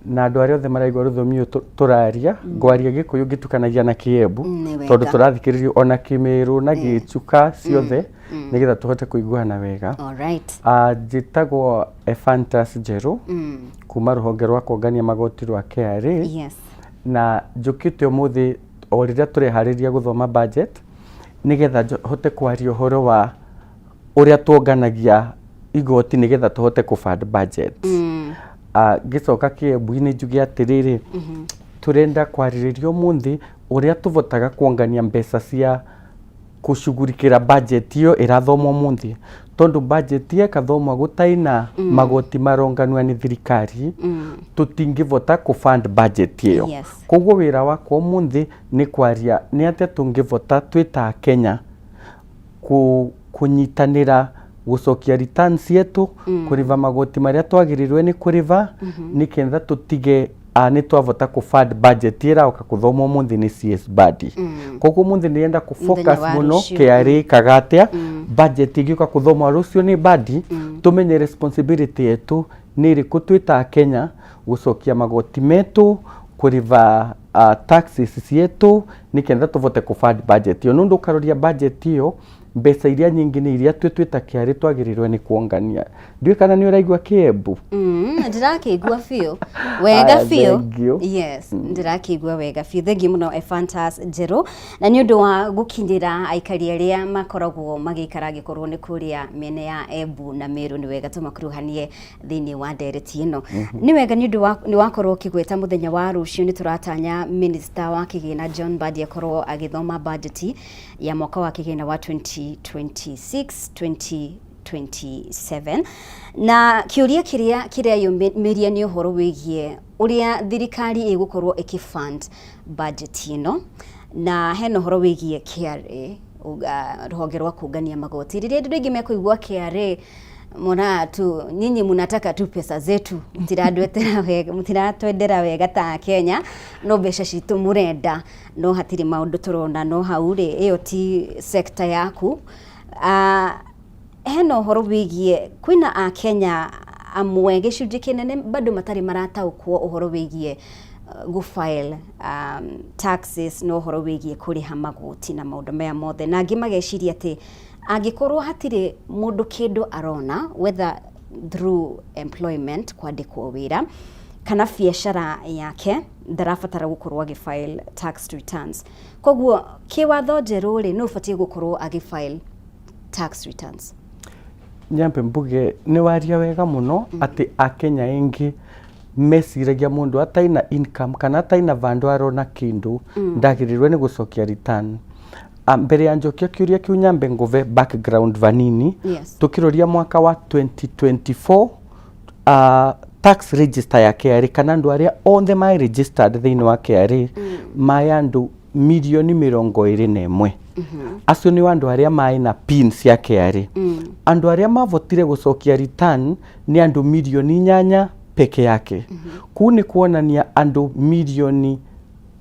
na andũ arĩa othe maraigua rũthiomi ũyũ tũraria. Ngwaria Gĩkũyũ ngĩtukanagia na Kĩembu tondũ tũrathikĩrĩrio ona Kĩmĩrũ na Gĩchuka ciothe nĩgetha tũhote kũiguana wega. Njĩtagwo Ephantus Njerũ kuma rũhonge rwa kũngania magoti rwa KRA. Na njũkĩte ũmũthĩ o rĩrĩa tũreharĩria gũthoma budget nĩgetha hote kwaria ũhoro wa ũrĩa tuonganagia igoti nĩgetha tũhote kũ fund budget. Ngĩcoka Kĩembu-inĩ njuge atĩrĩrĩ, tũrenda kwarĩrĩria ũmũthĩ ũrĩa tũvotaga kuongania mbeca cia gũcugurikĩra budget ĩyo ĩrathomwo ũmũthĩ, tondũ budget ĩkathomwo gũtaina magoti maronganua nĩ thirikari, tũtingĩvota kũ fund budget ĩyo. Koguo wĩra wakwa ũmũthĩ nĩ kwaria nĩ atĩa tũngĩvota twĩ ta Kenya kũnyitanĩra gũcokia returns cietu, kũrĩva magoti marĩa twagĩrĩirwo nĩ kũrĩva, nĩketha tũtige nĩ twavota kũ fund budget ĩraũka kũthomwo ũmũthĩ nĩ CS Mbadi. Koguo ũmũthĩ ndĩrenda kũ focus mũno KRA ĩkaga atĩa budget ĩgĩũka kũthomwo rũciũ nĩ Mbadi, tũmenye responsibility yetu nĩ ĩrĩkũ twĩ ta Kenya gũcokia magoti metũ, kũrĩva taxes cietu nĩketha tũvote kũ fund budget ĩyo. Nũndũ ũkaroria budget ĩyo mbeca iria nyingĩ nĩ iria twĩ ta KRA twagĩrĩirwo nĩ kuongania. Ndiũĩ kana nĩ ũraigua Kĩembu? Ndĩrakĩigua biũ wega biũ. Yes, ndĩrakĩigua wega biũ. Thengiũ mũno Ephantus Njerũ na nĩ ũndũ wa gũkinyĩra aikari arĩa makoragwo magĩikara angĩkorwo nĩ kũrĩa mĩena ya Embu na Meru. Nĩ wega tũmakuruhanie thĩinĩ wa ndereti ĩno. Nĩ wega nĩ ũndũ nĩ wakorwo ũkĩgweta mũthenya wa rũciũ nĩ tũratanya minister wa kĩgĩna John Mbadi akorwo agĩthoma budget ya mwaka wa kĩgĩna wa 2026 2027, na kĩũria kĩrĩa kĩreyumĩria nĩ ũhoro wĩgiĩ ũrĩa thirikari ĩgũkorwo ĩkĩfund budget ĩno, na hena ũhoro wĩgiĩ KRA, rũhonge rwa kũngania magoti. Rĩrĩa andũ aingĩ mekũigua KRA mona tu nyinyi mnataka tu pesa zetu, mũtiratwendera wega ta Kenya, no mbeca citũ mũrenda, no hatirĩ maũndũ tũrona. No hau rĩ, ĩyo ti sector yaku. Hena ũhoro wĩgiĩ kwĩna Akenya Amwe gĩcunjĩ kĩnene bado matarĩ marataũkwo ũhoro wĩgiĩ gũ file taxes na ũhoro wĩgiĩ kũrĩha magoti na maũndũ maya mothe, na angĩ mageciria atĩ angĩkorwo hatirĩ mũndũ kĩndũ arona, whether through employment, kwandĩkwo wĩra, kana biacara yake, ndarabatara gũkorwo agĩ file tax returns. Koguo kĩwatho njerũ rĩ, nũ ũbatiĩ gũkorwo agĩ file tax returns? Nyambe mbuge nĩ waria wega mũno atĩ Akenya aingĩ meciragia mũndũ ataina income kana ataina vandũ arona kĩndũ ndagĩrĩirwo nĩ gũcokia return. Mbere ya njokia kĩũria kĩu, nyambe ngũve background vanini. Tũkĩroria mwaka wa 2024, tax register ya KRA, kana andũ arĩa othe marĩ registered thĩinĩ wa KRA, marĩ andũ mirioni 21. Acio nĩ andũ arĩa marĩ na PIN cia KRA. Andũ arĩa mavotire gũcokia return nĩ andũ mirioni 8 peke yake. Kũu nĩ kuonania andũ mirioni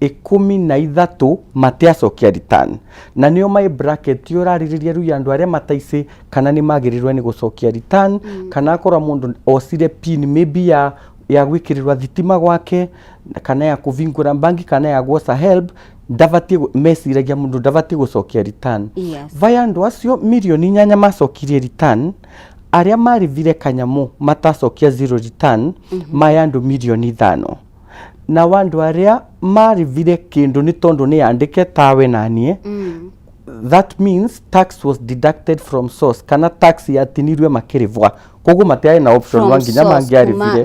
13 matiacokia return, na nĩo mai bracket ũrarĩrĩria rĩu ya andũ arĩa mataicĩ kana nĩ magĩrĩirwo nĩ gũcokia return, kana akorwo mũndũ ocire PIN maybe ya gwĩkĩrĩrwo thitima gwake, kana ya kũvingũra banki, kana ya gwoca HELB, ndabatiĩ meciragia mũndũ ndabatiĩ gũcokia return. Vaya andũ acio mirioni 8 macokirie return, arĩa marĩvire kanyamũ matacokia zero return maya andũ mirioni 5, na andũ arĩa marĩvire kĩndũ nĩ tondũ nĩ yandĩke tawe naniĩ, that means tax was deducted from source, kana tax yatinirwe makĩrĩvwa, koguo matiarĩ na option From wa nginya source, mangĩarĩvire.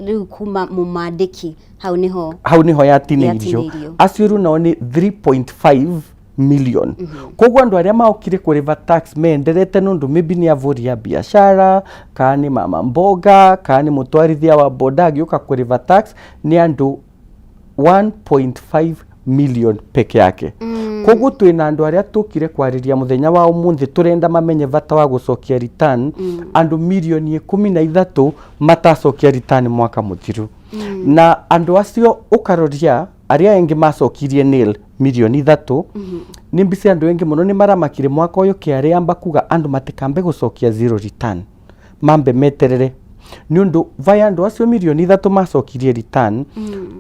Rĩu kuma mũmandĩki hau nĩho hau niho yatinĩirio. Yatinĩirio. Acio rĩu nao nĩ 3.5 million. Koguo andũ arĩa maokire kũrĩva tax menderete nũndũ maybe nĩ avũri a biashara, kana nĩ mama mboga, kana nĩ mũtwarithia wa boda agĩũka kũrĩva tax, nĩ andũ 1.5 million peke yake. Koguo twĩna andũ arĩa tũkire kwarĩria mũthenya wa ũmũthĩ, tũrenda mamenye bata wa gũcokia return, andũ mirioni 13 matacokia return mwaka mũthiru. Na andũ acio ũkaroria arĩa engĩ macokirie nil, mirioni 3, nĩ mbica andũ aingĩ mũno nĩ maramakire mwaka ũyũ KRA amba kuga andũ matikambe gũcokia zero return, mambe meterere, nĩ ũndũ vaya andũ acio mirioni 3 macokirie return,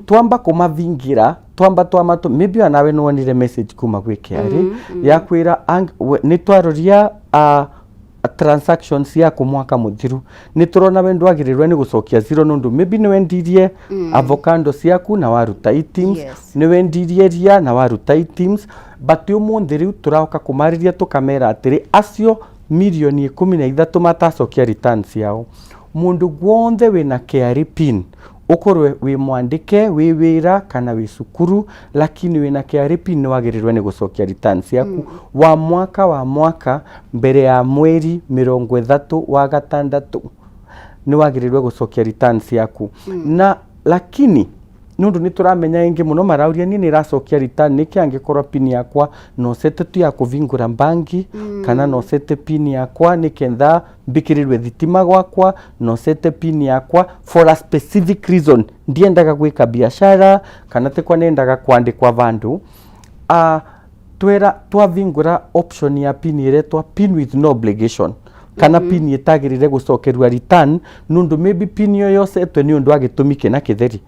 twamba kũmavingira, twamba twama maybe onawe nĩwonire message kuma gwĩ KRA ya kwĩra nĩ twaroria transactions yaku mwaka mũthiru, nĩ tũrona we ndwagĩrĩirwo nĩ gũcokia zero nũndũ maybe nĩ wendirie avocado ciaku na waruta items, nĩ wendirie ria na waruta items, but ũmũthĩ rĩu tũroka kũmarĩria tũkamera atĩrĩ, acio mirioni 13 matacokia returns ciao, mũndũ guothe wĩna KRA PIN, ũkorwe wĩ mwandĩke, wĩ wĩra kana wĩ cukuru, lakini wĩna KRA PIN, nĩ wagĩrĩirwo nĩ gũcokia returns ciaku wa mwaka mbere ya mweri 30 wa gatandatũ. Nĩ wagĩrĩirwo gũcokia returns ciaku. Na lakini nĩ ũndũ nĩ tũramenya aingĩ mũno marauria, niĩ nĩ ĩracokia return nĩkĩ angĩkorwo PIN yakwa nocete tu ya kũvingũra bangi, kana nocete PIN yakwa nĩketha mbikĩrĩrwe thitima gwakwa, nocete PIN yakwa for a specific reason, ndiendaga gwĩka biashara kana tikwa nendaga kwandĩkwa vandũ. Twera twavingũra option ya PIN ĩretwa PIN with no obligation, kana PIN ĩtagĩrĩire gũcokerua return, nũndũ maybe PIN ĩyo yosetwe nĩ ũndũ wa gĩtũmi kĩna kĩtheri.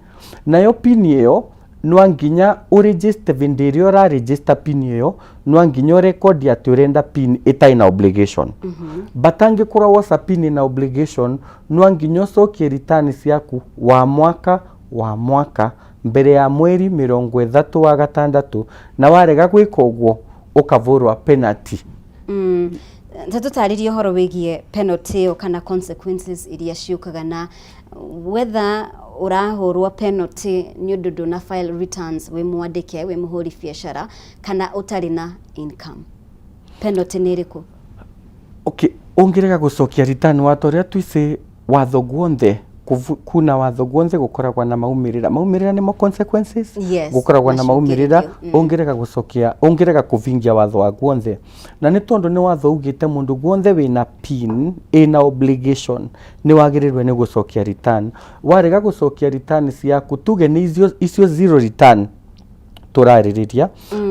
Nayo PIN ĩyo no nginya ũregister. Vĩndĩ ĩrĩa ũraregister PIN ĩyo, no nginya ũrekondi atĩ ũrenda PIN ĩtarĩ na obligation. But angĩkorwo woca PIN ĩna obligation, no nginya ũcokie return ciaku wa mwaka mbere ya mweri 30 wa gatandatũ, na warega gwĩka ũguo ũkavũrwa penalty. Ta tũtarĩrie ũhoro wĩgiĩ penalty ĩyo kana consequences iria ciũkaga, na whether ũrahũrwo penalty nĩ ũndũ ndũna file returns, wĩ mwandĩke, wĩ mũhũri biacara, kana ũtarĩ na income, penalty nĩ ĩrĩkũ? Okay, ũngĩrega gũcokia return, watho ũrĩa twicĩ, watho guonthe kuna watho guonthe gũkoragwo na maumĩrĩra. Maumĩrĩra nĩmo consequences. Gũkoragwo na maumĩrĩra. Ũngĩrega gũcokia, ũngĩrega kũvingia watho wa guonthe, na nĩ tondũ nĩ watho ugĩte mũndũ guonthe wĩna PIN ĩna obligation nĩ wagĩrĩirwo nĩ gũcokia return. Warega gũcokia return ciaku, tuge nĩ icio zero return tũrarĩrĩria,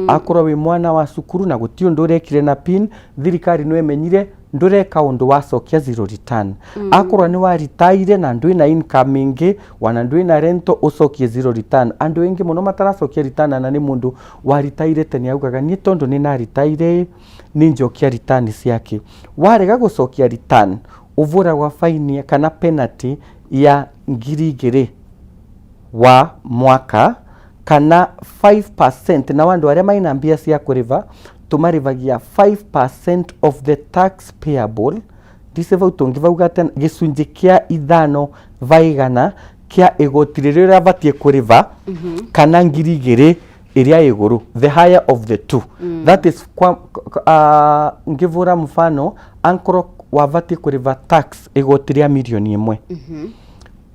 akorwo wĩ mwana wa cukuru na gũtirĩ ũndũ ũrekire na PIN, thirikari no ĩmenyire. Ndũreka ũndũ wacokia zero return. Akorwo nĩ waritaire na ndwĩna income ĩngĩ, wana ndwĩna rental, ũcokie zero return. Andũ aingĩ mũno mataracokia return, na nĩ mũndũ waritaire tene, augaga niĩ tondũ nĩ naritaire nĩ njokia return ciake. Warega gũcokia return, ũvũragwa faini kana penalty ya 2,000 wa mwaka kana 5%. Na andũ arĩa maina mbia cia kũrĩva, tũmarĩvagia 5% of the tax payable. Ndise vau tũngĩvauga atĩ gĩcunjĩ kĩa 5% kĩa igoti rĩrĩa ũrabatiĩ kũrĩva kana 2,000 ĩrĩa ĩgũrũ, the higher of the two. That is kwa, ngĩvũra mfano, ankorwo wabatiĩ kũrĩva tax igoti rĩa 1 million,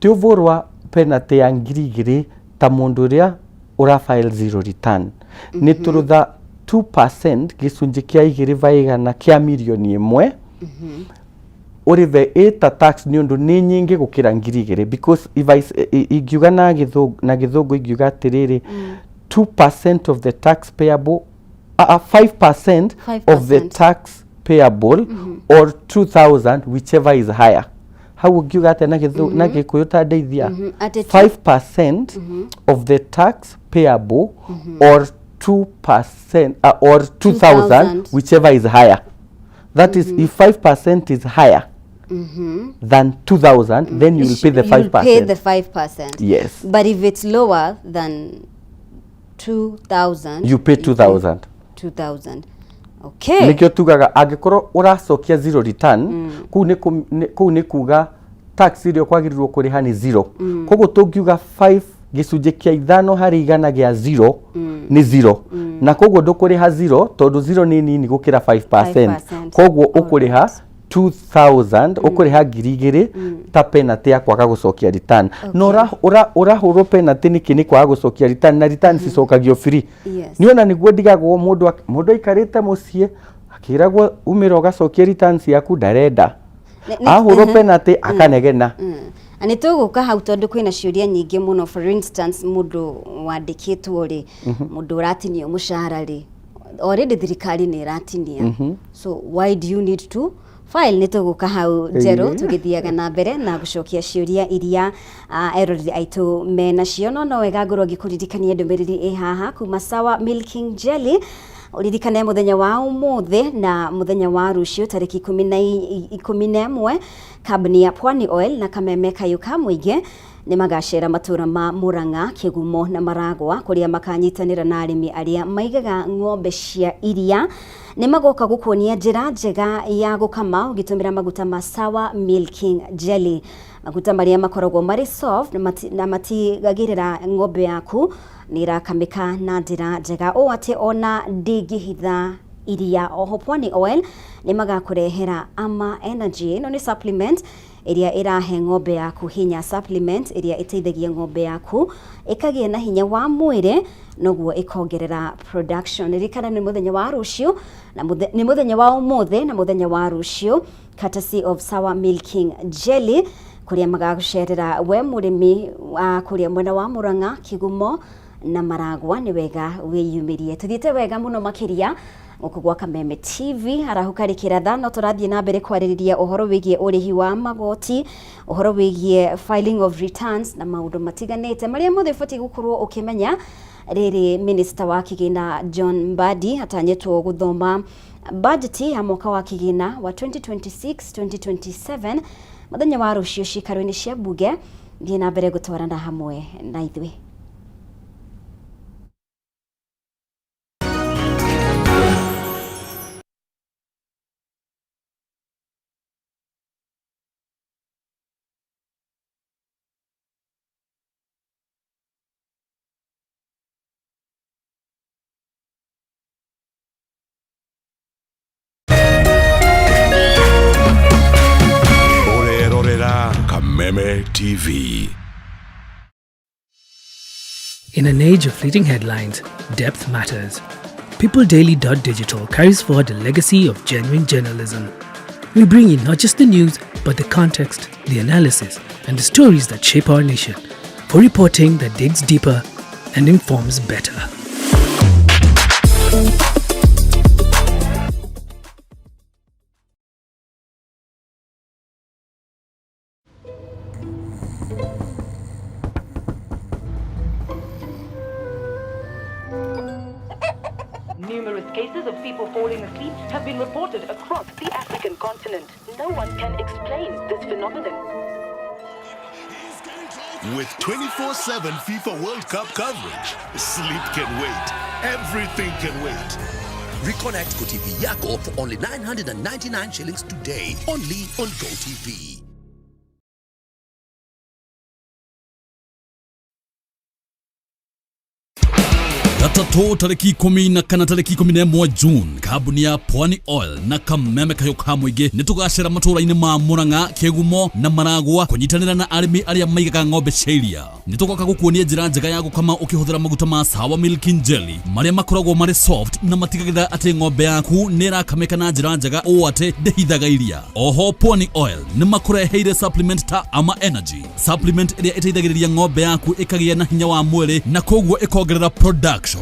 ti ũvũrwa penalty ya 2,000 ta mũndũ ũrĩa ũra file zero return. Nĩ tũrũtha 2%, gĩcunjĩ kĩa 2% kĩa 1 million, ũrĩve ĩta tax, nĩ ũndũ nĩ nyingĩ gũkĩra 2,000, because if I, ingiuga na gĩthũngũ, ingiuga atĩrĩrĩ, 2% of the tax payable, 5% of the 5%. tax payable or 2000, whichever is higher. Hau ũngiuga atĩa na gĩthũ na gĩkũyũ, ta ndeithia? Atĩ 5% of the tax payable or 2% or 2000, 2000. whichever is higher. That is, if 5% is higher than 2000, then you will pay the You'll 5%. pay the 5%. Yes. But if it's lower than 2000, You pay 2000. 2000. Okay. Nikio tugaga angĩkorwo ũracokia zero return, kũu nĩ kuga tax ĩrĩa ũkwagĩrĩirwo kũrĩha nĩ zero. Koguo tũngiuga 5, gĩcunjĩ kĩa 5% gĩa zero nĩ zero, na koguo ndũkũrĩha zero tondũ zero nĩ nini gũkĩra 5%. 5%. Koguo ũkũrĩha 2000, ũkũrĩha 2,000 ta penalty ya kwaga gũcokia return. Na ũrahũrwo penalty nĩkĩ? Nĩ kwaga gũcokia return, na return cicokagio free. Nĩ ona nĩguo ndigagwo mũndũ mũndũ aikarĩte mũciĩ akĩragwo umĩra ũgacokia returns ciaku, ndarenda. Ahũrwo penalty akanegena. Na nĩ tũgũka hau tondũ kwĩna ciũria nyingĩ mũno. For instance, mũndũ wandĩkĩtwo rĩ, mũndũ ũratinio mũcara rĩ, already thirikari nĩ ĩratinia, so why do you need to file? Nĩ tũgũka hau njerũ tũgĩthiaga na mbere na gũcokia ciũria iria eroreri aitũ menacio. No wega ngorwo ngĩkũririkania ndũmĩrĩri ĩ haha kuma Sawa Milking Jelly. Ũririkane mũthenya wa ũmũthĩ na mũthenya wa rũciũ tarĩki 11, kambuni ya Pwani Oil na Kameme Kayũ ka Mũingĩ nĩ magacera matũra ma Murang'a, Kĩgumo na Maragwa, kũrĩa makanyitanĩra na arĩmi arĩa maigaga ng'ombe cia iria. Nĩ magoka gũkuonia njĩra njega ya gũkama ũgĩtũmĩra maguta ma Sawa Milking Jelly, maguta marĩa makoragwo marĩ soft na matigagĩrĩra ng'ombe yaku nĩ ĩrakamĩka na njĩra njega ũũ atĩ ona ndĩngĩhitha iria. Oho Pwani Oil nĩ magakũrehera Ama Energy. Ĩno nĩ supplement ĩrĩa ĩrahe ng'ombe yaku hinya, supplement ĩrĩa ĩteithagia ng'ombe yaku ĩkagĩa na hinya wa mwĩrĩ, noguo ĩkongerera production. Ririkana nĩ mũthenya wa rũciũ na nĩ mũthenya wa ũmũthĩ na mũthenya wa rũciũ, courtesy of Sawa Milking Jelly, kũrĩa magagũcerera we mũrĩmi wa kũrĩa mwena wa Murang'a, Kĩgumo na Maragwa. Nĩ wega wĩyumĩrie. Tũthiĩte wega mũno makĩria gũkũ gwa Kameme TV arahũka rĩkĩratha, no tũrathiĩ na mbere kwarĩrĩria ũhoro wĩgiĩ ũrĩhi wa magoti, ũhoro wĩgiĩ filing of returns na maũndũ matiganĩte marĩa mothe ũbatiĩ gũkorwo ũkĩmenya. Rĩrĩ minister wa kĩgĩna John Mbadi atanyĩtwo gũthoma bajeti ya mwaka wa kĩgĩna wa 2026-2027 mũthenya wa rũciũ ciikaro-inĩ cia bunge. Thiĩ na mbere gũtwarana hamwe na ithuĩ. Ũrerorera Kameme TV. In an age of fleeting headlines, depth matters. PeopleDaily.digital carries forward a legacy of genuine journalism. We bring you not just the news, but the context, the analysis, and the stories that shape our nation. For reporting that digs deeper and informs better. Numerous cases of people falling asleep have been reported across the African continent. No one can explain this phenomenon. With 24/7 FIFA World Cup coverage, sleep can wait. Everything can wait. Reconnect GoTV yako for only 999 shillings today. Only on GoTV. Gatatũ tarĩki 14 tarĩki 11 June, kambuni ya Pwani Oil na kameme kayũ ka mũingĩ nĩ tũgacera matũũra-inĩ ma Murang'a, Kĩgumo na Maragwa kũnyitanĩra na arĩmi arĩa maigaga ng'ombe cia iria. Nĩ tũgoka gũkuonia njĩra njega ya gũkama ũkĩhũthĩra maguta ma Sawa Milk and Jelly marĩa makoragwo marĩ soft na matigagĩrĩra atĩ ng'ombe yaku nĩ ĩrakamĩka na njĩra njega ũũ atĩ ndĩhithaga iria. Oho Pwani Oil nĩ makũreheire supplement ta Ama Energy, supplement ĩrĩa ĩteithagĩrĩria ng'ombe yaku ĩkagĩa na hinya wa mwĩrĩ na koguo ĩkongerera production.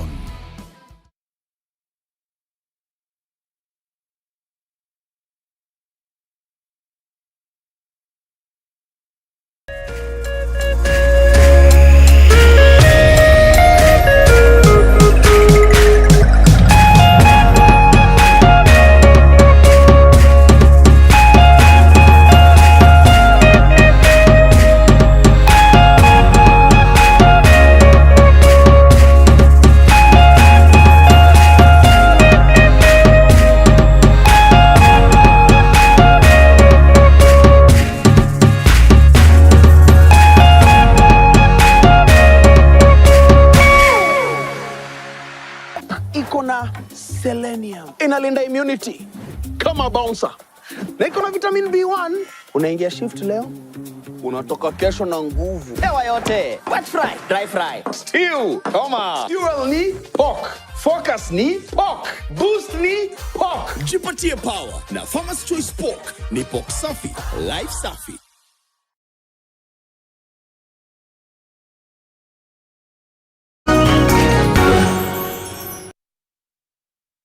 Iko na selenium, inalinda immunity kama bouncer, na iko na vitamin B1. Unaingia shift leo, unatoka kesho na nguvu. Hewa yote, wet fry, dry fry, stew, toma. Fuel ni pork, focus ni pork, boost ni pork. Jipatie power na Farmer's Choice Pork. Ni pork safi, life safi.